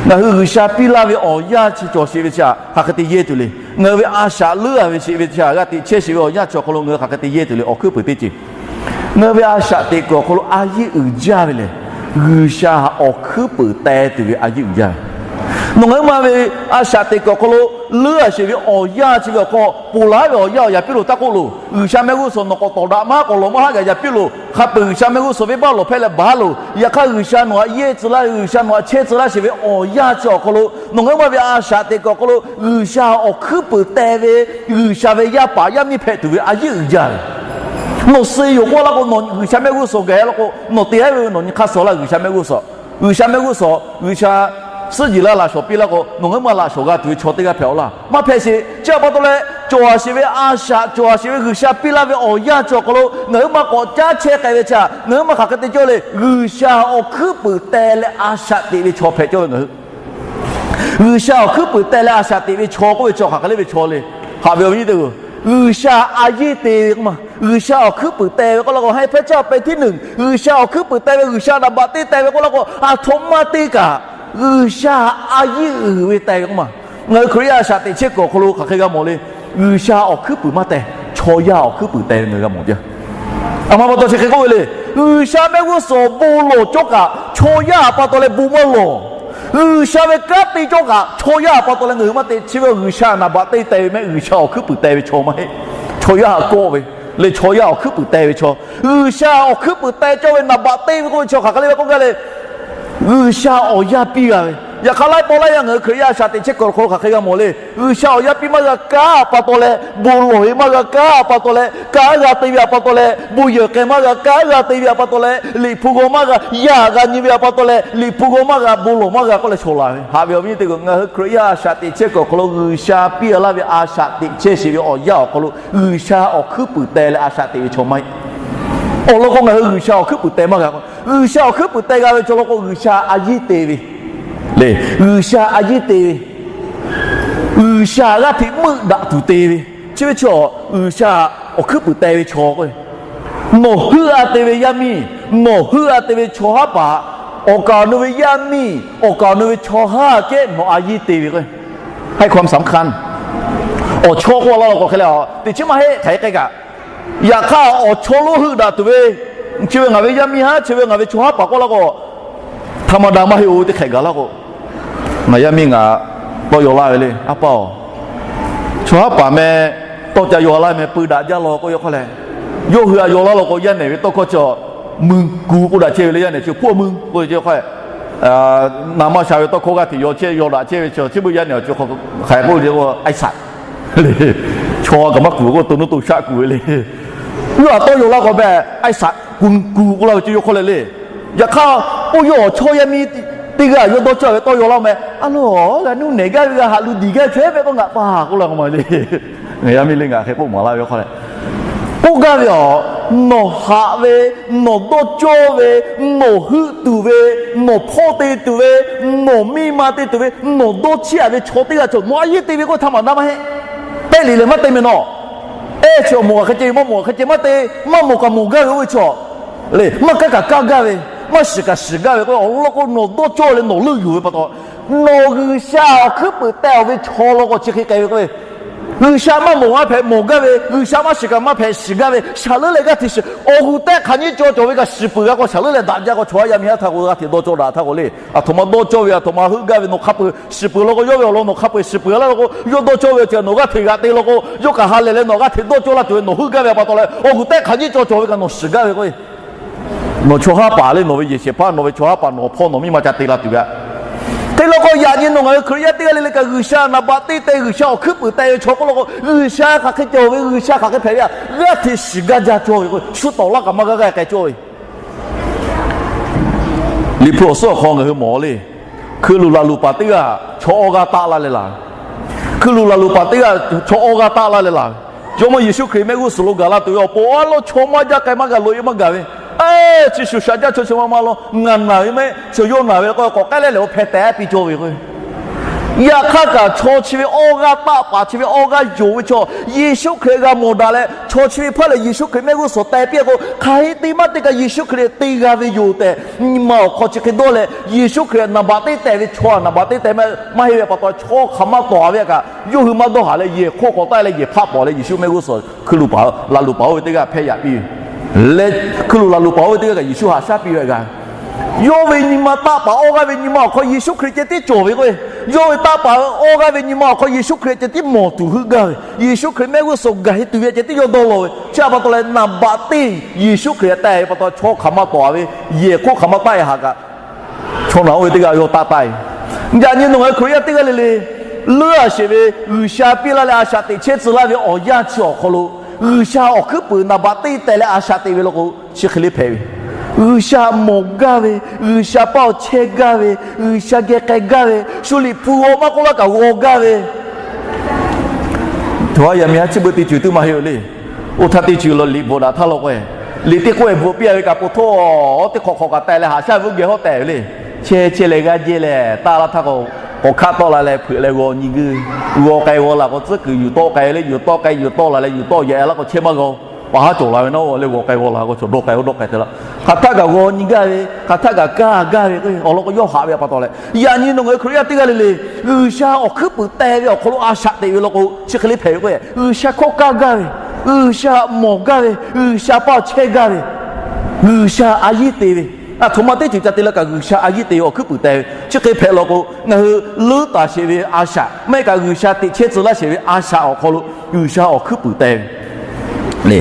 Ngaˬ hui G'uiˬsha piˇ laˇ ve awˬ yanˇ chi cawˬ sheˍ ve chi htaꞈ hk'aˬ hk'e te yehˇ tuˬ le. Ngaˬ hui ve a shaꞈ leuˉ a ve sheˍ ve chi htaꞈ g'a teꞈ chehˇ sheˍ ve awˬ yanˇ chi awˬ hk'aw lo ngaˬ hui hk'aˬ hk'e te yehˇ tuˬ le. Awˬ hkuiˉ puiˍ teˇ ceuˬ, ngaˬ hui ve a shaꞈ teꞈ kuiˬ awˬ hk'aw lo a yeˇ uiˍ jaˇ ve lehˬ, G'uiˬsha htaꞈ awˬ hkuiˉ puiˍ teh tuˬ ve a yeˇ uiˍ jaˇ ve. Nawˬ ngaˬ hui ma ve a shaꞈ teꞈ kuiˬ awˬ hk'aw lo leuˉ a sheˍ ve awˬ yanˇ chi ve awˬ hk'aw ponˬ laˬ ve awˬ yanˇ awˬ yaꞈ piˇ loˬ taˇ k'oˆ loˬ. G'uiˬsha mehˆ g'uˇ suhˍ nawˬ k'awꞈ tawˍ daꞈ maˇ k'awꞈ lawˬ maˇ haˆ gaˬ yaꞈ piˇ loˬ. Hk'a peu-eˬ G'uiˬsha mehˆ g'uˇ suhˍ venˇbaˆ lawˬ hpehˇ leh baˬ loˬ. Yaꞈ hk'aˇ G'uiˬsha nawˬ htaꞈ yehˇ tcuh laˇ ve, G'uiˬsha nawˬ htaꞈ chehˇ tcuh laˇ sheˍ ve awˬ yanˇ chi awˬ hk'aw lo, nawˬ ngaˬ hui ma ve a shaꞈ teꞈ kuiˬ awˬ hk'aw lo G'uiˬsha awˬ hkuiˉ puiˍ teh ve, G'uiˬsha ve yaˇ paˍ yaˇ miˇ hpehꞈ tuˬ ve a yeˇ uiˍ jaˇ ve. Nawˬ suh yoˬ k'oˆ laˇ k'o, nawˬ G'uiˬsha mehˆ g'uˇ suhˍ gaˬ la k'o, nawˬ te a ve nawˬ nyi hk'aˇ suh laˇ G'uiˬsha mehˆ g'uˇ suhˍ. G'uiˬsha mehˆ g'uˇ suhˍ, G'uiˬsha suhˉ jeˬ laˇ laꞈ shawˍ piˇ laˇ k'o, nawˬ ngaˬ hui ma laꞈ shawˍ g'a tuˬ ve chaw teˇ g'aˇ hpehꞈ-aw laˇ. Maˇ hpehꞈ sheˍ. Chi htaꞈ pa taw leh, cawˬ a sheˍ ve a shaꞈ, cawˬ a sheˍ ve G'uiˬsha piˇ laˇ ve awˬ yanˇ chi awˬ hk'aw lo ngaˬ hui ma k'awꞈ caˉ chehˇ k'ai ve chi htaꞈ ngaˬ hui ma hk'aˬ hk'e te cawˇ le. G'uiˬsha awˬ hkuiˉ puiˍ teh leh a shaꞈ teꞈ ve chaw hpehꞈ cawˇ ve ngaˬ hui G'uiˬsha awˬ hkuiˉ puiˍ teh leh a shaꞈ teꞈ ve chaw k'oˆ ve chi hk'aˬ hk'e le ve chaw le. Haꞈ ve awˬ viˉ nyi teˇ-oˬ, G'uiˬsha a yeˇ te ve k'oˆ ma, G'uiˬsha awˬ hkuiˉ puiˍ teh ve k'oˆ laˇ k'o, Heˍbrehˇ caˇ pehˍ tiˉ nunˍ, G'uiˬsha awˬ hkuiˉ puiˍ teh ve, G'uiˬsha naˍ baꞈ teˇ teh ve k'oˆ laˇ k'o, aˬ htoꞈ ma te kaꞈ G'uiˬsha a yeˇ uiˍ ve teh ve k'oˆ ma. Ngaˬ hui Hkriꞈ yaˇ a shaꞈ teꞈ chehˇ kuiˬ awˬ hk'aw lo hk'aˬ hk'e g'a mawˬ le. G'uiˬsha awˬ hkuiˉ puiˍ maˇ teh, chaw yaˇ awˬ hkuiˉ puiˍ teh ve ngaˬ hui g'a mawˬ jaˇ. A ma pa taw chi hk'e k'oˆ ve le. G'uiˬsha mehˆ g'uˇ suhˍ bon lawˬ cawˇ kaꞈ chaw yaˇ a pa taw leh bon maˇ lawˬ. G'uiˬsha ve kanˉ te cawˇ kaꞈ chaw yaˇ a pa taw leh ngaˬ hui maˇ te. Chi ve G'uiˬsha naˍ baꞈ teˇ teh ve mehˆ, G'uiˬsha awˬ hkuiˉ puiˍ teh ve chaw maˇ heˆ. Chaw yaˇ htaꞈ kawˆ ve le, chaw yaˇ awˬ hkuiˉ puiˍ teh ve chaw. G'uiˬsha awˬ hkuiˉ puiˍ teh cawˇ ve naˍ baꞈ teˇ ve k'oˆ ve chi hk'aˬ hk'e le ve k'oˆ gaˇ le. G'uiˬsha awˬ yaˇ piˇ g'a ve. Yaꞈ hk'aˇ laiˉ pawˆ laiˉ yaˇ ngaˬ hui Hkriꞈ yaˇ a shaꞈ teꞈ chehˇ kuiˬ awˬ hk'aw lo hk'aˬ hk'e g'a mawˬ le. G'uiˬsha awˬ yaˇ piˇ maˇ g'a kaˉ a pa taw leh, bon lawˬ ve maˇ g'a kaˉ a pa taw leh, kaˉ g'a te ve a pa taw leh, bon yehˬ k'ai maˇ g'a kaˉ g'a te ve a pa taw leh, liꞈ hpu g'aw maˇ g'a, yaˇ g'a nyi ve a pa taw leh, liꞈ hpu g'aw maˇ g'a, bon lawˬ maˇ g'a k'oˆ leh shawˍ laˬ ve. Haꞈ ve awˬ viˉ teˇ hpaˍ, ngaˬ hui Hkriꞈ yaˇ a shaꞈ teꞈ chehˇ kuiˬ awˬ hk'aw lo G'uiˬsha piˇ laˇ ve a shaꞈ teꞈ chehˇ sheˍ ve awˬ yanˇ awˬ hk'aw lo G'uiˬsha awˬ hkuiˉ puiˍ teh leh a shaꞈ teꞈ ve chaw maˇ heˆ. Awˬ lawn k'o, ngaˬ hui G'uiˬsha awˬ hkuiˉ puiˍ teh maˇ g'a k'o, G'uiˬsha awˬ hkuiˉ puiˍ teh g'a ve chaw lawn k'o, G'uiˬsha a yeˇ te ve le. G'uiˬsha a yeˇ te ve, G'uiˬsha g'aˇ hteꞈ meuˆ daꞈ tuˬ te ve. Chi ve chaw G'uiˬsha awˬ hkuiˉ puiˍ teh ve chaw k'o, nawˬ heuˆ a te ve yaˇ miˇ, nawˬ heuˆ a te ve chaw haˉ paˍ, awˬ kaˍ awˬ nu ve yaˇ miˇ, awˬ kaˍ awˬ nu ve chaw haˉ kehˉ nawˬ a yeˇ te ve k'o, ให้ความสำคัญ awˬ chawˇ k'oˆ laˇ law k'o hk'e le, teꞈ chiˉ maˇ heˆ hk'aˬ hk'e k'ai kaꞈ. Yaꞈ hk'aˇ awˬ chawˇ lonˉ heuˆ daꞈ tuˬ ve, chi ve ngaˬ ve yaˇ miˇ haˉ, chi ve ngaˬ ve chaw haˉ paˍ k'oˆ laˇ k'o, ธรรมดา maˇ heˆ-oˬ ve teˇ hk'ehꞈ gaˬ laˇ k'o, ngaˬ yaˇ miˇ ngaˬ tawˇ yaw laˇ ve le, a pa-oˬ, chaw haˉ paˍ meh tawˇ ca yaw laˇ meh, peu daꞈ jaˇ law k'oˆ ve hk'aw leh, yawˇ hui a yaw laˇ law k'o, yaˇ nehˬ ve tawˇ hkawˇ chi mui ku k'oˆ daꞈ chehˇ ve le, yaˇ nehˬ chi hpawˇ mui k'oˆ ve hk'aw leh, naˍ maˇ sha ve tawˇ hkawˇ g'aˇ hteꞈ yaw chehˇ, yaw daꞈ chehˇ ve chi, chi beuꞈ yaˇ nehˬ awˬ chi hk'aˬ hk'e k'oˆ ve le, a shaꞈ le, chaw kaꞈ maˇ kuˬ k'o, to nuˇ to shaˆ kuˬ ve le. Yawˇ htaꞈ tawˇ yaw laˇ k'o meh, a shaꞈ ku ku k'oˆ laˇ ve chi yawˇ hk'aw leh le. Yaꞈ hk'aˇ, oˇ yawˇ awˬ chawˇ yaˇ miˇ teˇ g'aˇ yawˇ dawˇ cawˇ ve tawˇ yaw laˇ meh, a loˬ, g'a nuˇ nehˬ gaˇ ve, g'a haꞈ lu diˬ gaˇ ve chaw hehˉ meh k'oˆ ngaˬ pa k'oˆ laˇ k'o ma le. Ngaˬ yaˇ miˇ le, ngaˬ hk'e k'oˆ maˍ laˇ ve hk'aw leh, k'oˆ gaˇ ve aˬ, nawˬ haꞈ ve, nawˬ dawˇ cawˇ ve, nawˬ heuˆ tuˬ ve, nawˬ hpawˇ te tuˬ ve, nawˬ miˇ ma te tuˬ ve, nawˬ dawˇ chiˇ aꞈ ve chaw teˇ g'aˇ chaw nawˬ a yeˇ te ve k'oˆ ve htaꞈ maˍ daꞈ maˇ heˆ. Pehˇ liꞈ lehˬ maˇ te meh nawˬ. Ehˉ, chi awˬ moˍ g'aꞈ hk'e ceh ve, maˇ moˍ g'aꞈ hk'e ceh maˇ te, maˇ moˍ kaꞈ moˍ gaˇ ve oˇ ve chaw le, maˇ kaˉ kaꞈ kaˇ gaˇ ve, maˇ shiˍ kaꞈ shiˍ gaˇ ve k'o, awˬ lawn k'o nawˬ dawˇ cawˇ leh nawˬ leuˆ yuˬ ve pa taw, nawˬ G'uiˬsha awˬ hkuiˉ puiˍ teh-aˬ ve chaw law k'o chi hk'e k'ai ve k'o, G'uiˬsha maˇ moˍ maˇ hpehꞈ moˍ gaˇ ve, G'uiˬsha maˇ shiˍ kaꞈ maˇ hpehꞈ shiˍ gaˇ ve, shaˍ leuˉ leh g'aˇ hteꞈ shiˍ, awˬ g'uˬ tehꞈ hk'aˬ nyiˇ cawˇ cawˬ ve kaꞈ shiˍ peuˬ g'a k'o, shaˍ leuˉ leh daꞈ jaˇ k'o, chaw haˉ yaˇ miˇ haˉ htaˇ k'o g'aˇ hteꞈ dawˇ cawˇ daꞈ htaˇ k'o le, aˬ htoꞈ ma dawˇ cawˇ ve, aˬ htoꞈ ma heuˆ gaˇ ve, nawˬ hk'a peu-eˬ shiˍ peuˬ law k'o, yawˇ ve awˬ lawn nawˬ hk'a peu-eˬ shiˍ peuˬ laˇ law k'o, yawˇ dawˇ cawˇ ve awˬ ceuˬ nawˬ g'aˇ hteꞈ g'aꞈ te law k'o, yawˇ kaꞈ ha lehˬ leh nawˬ g'aˇ hteꞈ dawˇ cawˇ laˇ tuˬ ve, nawˬ heuˆ gaˇ ve pa taw leh, awˬ g'uˬ tehꞈ hk'aˬ nyiˇ cawˇ cawˬ ve kaꞈ nawˬ shiˍ gaˇ ve k'o, nawˬ chaw haˉ paˍ le, nawˬ ve yehˬ shehˍ hpaˇ, nawˬ ve chaw haˉ paˍ, nawˬ hpawˇ nawˬ miˇ ma ca te la tuˬ ve aꞈ. Hk'e law k'o, yaꞈ nyi nawˬ ngaˬ hui Hkriꞈ yaˇ teˇ g'aˇ le le kaꞈ, G'uiˬsha naˍ baꞈ teˇ teh, G'uiˬsha awˬ hkuiˉ puiˍ teh ve chaw k'oˆ law k'o, G'uiˬsha hk'aˬ hk'e cawˬ ve, G'uiˬsha hk'aˬ hk'e hpehꞈ ve aꞈ, g'aˇ hteꞈ shiˍ gaˇ jaˇ cawˇ ve k'o, shu tawˍ laˇ kaꞈ maˇ g'a g'a k'ai cawˇ ve Liꞈ hpu awˬ suhˉ awˬ hk'aw ngaˬ hui mawˬ le. Hkui luˬ laˬ luˬ paˍ teˇ g'aˇ chaw awˇ g'aˇ taˆ laˇ leh laˬ ve. Hkui luˬ laˬ luˬ paˍ teˇ g'aˇ chaw awˇ g'aˇ taˆ laˇ leh laˬ ve. Jawˇmawˇ Yeˍsuˆ Hkriꞈ mehˆ g'uˇ suhˍ lo gaˬ la tuˬ ve awˬ pon awˬ lawn chaw maˇ jaˇ k'ai maˇ g'a, loꞈ e maˇ gaˬ ve. Eˬ, chi shuˍ shaꞈ jaˇ chaw chi ma ma law ngaˬ naˬ ve mehˆ, chaw yawˇ naˬ ve k'o, k'awꞈ k'ehˉ leh lehˬ, oˇ hpeh tehꞈ piˇ cawˇ ve k'o, Yaꞈ hk'aˇ kaꞈ chaw chi ve awˇ g'aˇ, taˆ paˍ chi ve awˇ g'aˇ yonˍ ve chaw Yeˍsuˆ Hkriꞈ g'a mawˬ daꞈ leh, chaw chi ve hpaˇ lehˬ Yeˍsuˆ Hkriꞈ mehˆ g'uˇ suhˍ teh piˇ k'o, hk'aˬ hk'e te maˇ te kaꞈ Yeˍsuˆ Hkriꞈ te g'a ve yoˬ tehꞈ, nyi ma awˬ hk'aw chi hk'e dawˇ leh, Yeˍsuˆ Hkriꞈ naˍ baꞈ teˇ tehꞈ ve chaw naˍ baꞈ teˇ tehꞈ maˇ heˆ ve pa taw, chaw hk'aˬ maˇ tawˍ ve kaꞈ, yawˇ hui maˇ dawˇ haˍ leh yehˬ hk'oˆ k'awꞈ taˆ leh yehˬ hpaˆ pawˍ leh Yeˍsuˆ mehˆ g'uˇ suhˍ hkui luˬ paˍ laꞈ luˬ paˍ oˇ ve teˇ g'aˇ hpehˇ yaꞈ piˇ ve leh, hkui luˬ laꞈ luˬ paˍ oˇ ve teˇ g'aˇ kaꞈ Yeˍsuˆ haꞈ shaˉ piˇ ve g'a. Yawˇ ve nyi ma, taˆ paˍ awˇ g'aˇ ve nyi ma awˬ hk'aw Yeˍsuˆ Hkriꞈ ceh tiˉ cawˬ ve k'o, yawˇ ve taˆ paˍ awˇ g'aˇ ve nyi ma awˬ hk'aw Yeˍsuˆ Hkriꞈ ceh tiˉ mawˬ tuˬ heuˆ gaˇ ve, Yeˍsuˆ Hkriꞈ mehˆ g'uˇ suhˍ gaˬ heˆ tuˬ ve ceh tiˉ yawˇ dawˇ law ve. Chi htaꞈ pa taw leh, naˍ baꞈ teˇ Yeˍsuˆ Hkriꞈ teh ve pa taw, chaw hk'aˬ maˇ tawˍ ve, yehˬ hk'oˆ hk'aˬ maˇ taˆ e haꞈ kaꞈ, chaw naˬ oˇ ve teˇ g'aˇ yawˇ taˆ taˆ e. Yaꞈ nyi nawˬ ngaˬ hui Hkriꞈ yaˇ teˇ g'aˇ le le, leuˉ a sheˍ ve G'uiˬsha piˇ laˇ leh a shaꞈ teꞈ chehˇ tcuh laˇ ve awˬ yanˇ chi awˬ hk'aw lo, G'uiˬsha awˬ hkuiˉ puiˍ naˍ baꞈ teˇ teh leh a shaꞈ teꞈ ve law k'o, chi hk'e le hpehꞈ ve. G'uiˬsha mawˬ gaˇ ve, G'uiˬsha paˇ awˬ chehˇ gaˇ ve, G'uiˬsha geh k'ai gaˇ ve, shu liꞈ hpu g'aw maˇ k'oˆ laˇ kaꞈ g'aw gaˇ ve, yaꞈ miˇ ha chi beuꞈ teˇ ceuˬ tuˬ maˇ heˆ le. Oˇ htaˇ teˇ ceuˬ lo liꞈ bvuhꞈ daꞈ htaˇ law k'o, liꞈ teˇ k'oˆ e bvuhꞈ piˇ a ve kaꞈ po htawˇ, teˇ hk'awꞈ hk'awꞈ kaꞈ teh leh haꞈ shaˉ ve uˉ geh hawˉ teh ve le. Chehˇ chehˇ leh g'aˇ jehˇ leh taˇ laˇ htaˇ k'o, k'awꞈ hkaˆ tawˆ la leh hpeuꞈ leh g'aw nyi g'uiˇ. G'aw k'ai g'aw laˬ k'o, tcuhˉ kuiˬ yuˬ tawˆ k'ai le, yuˬ tawˆ k'ai yuˬ tawˆ la leh yuˬ tawˆ yaꞈ e laˇ k'o, chehˇ maˇ g'a-o. Paˍ haˉ cawˬ la ve naˉ le, g'aw k'ai g'aw laˬ k'o, chaw dawˇ k'ai oˇ dawˇ k'ai te laˇ. Hk'aˬ htaˆ kaꞈ g'aw nyi gaˇ ve, hk'aˬ htaˆ kaꞈ kaˇ gaˇ ve k'o, awˬ lawn k'o yawˇ haꞈ ve pa taw leh, yaꞈ nyi nawˬ ngaˬ hui Hkriꞈ yaˇ teˇ g'aˇ le le, G'uiˬsha awˬ hkuiˉ puiˍ teh ve awˬ hk'aw lo a shaꞈ teꞈ ve law k'o, chi hk'e le hpehꞈ ve k'o, G'uiˬsha hkawˇ kaˇ gaˇ ve, G'uiˬsha mawˬ gaˇ ve, G'uiˬsha paˇ chehˇ gaˇ ve, G'uiˬsha a yiˉ te ve, a htoꞈ ma teˇ ceuˬ ca te leh kaꞈ G'uiˬsha a yiˉ te ve awˬ hkuiˉ puiˍ teh ve, chi hk'e hpehꞈ law k'o, ngaˬ hui leuˉ taˍ sheˍ ve a shaꞈ maˇ heˆ kaꞈ G'uiˬsha teꞈ chehˇ tcuh laˇ sheˍ ve a shaꞈ awˬ hk'aw lo G'uiˬsha awˬ hkuiˉ puiˍ teh ve le.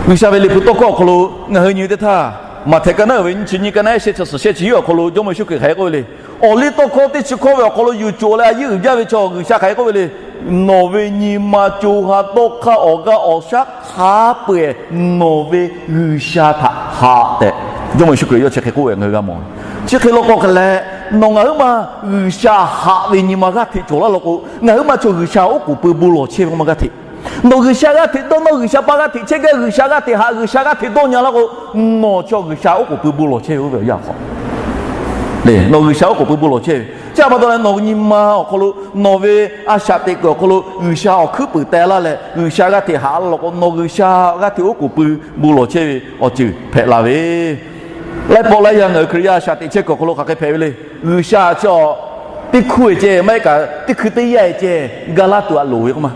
G'uiˬsha ve liꞈ hpu tawˇ hkawˇ awˬ hk'aw lo ngaˬ hui nyi teˇ htaˇ, Maꞈhtehˍ ka naˉ uiˍ ve nyiˇ chi nyiˇ, ka naˉ ehˉ shehˆ chi suhˍ shehˆ chi hiˉ awˬ hk'aw lo Jawˇmawˇ Yeˍsuˆ Hkriꞈ hk'aˬ hk'e k'oˆ ve le. Awˬ liˇ tawˇ hkawˇ teˇ chi hkawˇ ve awˬ hk'aw lo yuˬ cawˬ leh a yiˉ uiˍ jaˇ ve chaw G'uiˬsha hk'aˬ hk'e k'oˆ ve le. Nawˬ ve nyi ma, co ha, tawˇ hk'aˇ, awˬ g'aˇ awˬ shaˉ hk'a peu-eˬ nawˬ ve G'uiˬsha htaꞈ haꞈ tehꞈ, Jawˇmawˇ Yeˍsuˆ Hkriꞈ yawˇ chi hk'e k'oˆ ve ngaˬ hui g'a mawˬ. Chi hk'e law k'o hk'e leh, nawˬ ngaˬ huiˉ ma G'uiˬsha haꞈ ve nyi ma g'aˇ hteꞈ cawˬ laˇ law k'o, ngaˬ huiˉ ma chaw G'uiˬsha oˉ k'oˍ pui bon lawˬ chehˇ ve k'oˆ ma g'aˇ hteꞈ. Nawˬ G'uiˬsha g'aˇ hteꞈ dawˇ, nawˬ G'uiˬsha paˇ g'aˇ hteꞈ chehˇ gaˇ, G'uiˬsha g'aˇ hteꞈ haꞈ, G'uiˬsha g'aˇ hteꞈ dawˇ nyi laˇ k'o, nawˬ chaw G'uiˬsha oˉ k'oˍ pui bon lawˬ chehˇ ve oˇ ve awˬ yanˇ hk'aw le. Nawˬ G'uiˬsha oˉ k'oˍ pui bon lawˬ chehˇ ve chi htaꞈ pa taw leh, nawˬ nyi ma awˬ hk'aw lo, nawˬ ve a shaꞈ teꞈ kuiˬ awˬ hk'aw lo G'uiˬsha awˬ hkuiˉ puiˍ teh laˇ leh G'uiˬsha g'aˇ hteꞈ haꞈ law k'o, nawˬ G'uiˬsha g'aˇ hteꞈ oˉ k'oˍ pui bon lawˬ chehˇ ve awˬ ceuˬ hpehꞈ la ve laiˉ pawˆ laiˉ yaˇ ngaˬ hui Hkriꞈ yaˇ a shaꞈ teꞈ chehˇ kuiˬ awˬ hk'aw lo hk'aˬ hk'e hpehꞈ ve le. G'uiˬsha chi teˇ hkuˇ e ceh maˇ heˆ kaꞈ teˇ hkui teˇ yanˇ e ceh ga laˇ tuˬ aꞈ loˍ ve k'oˆ ma.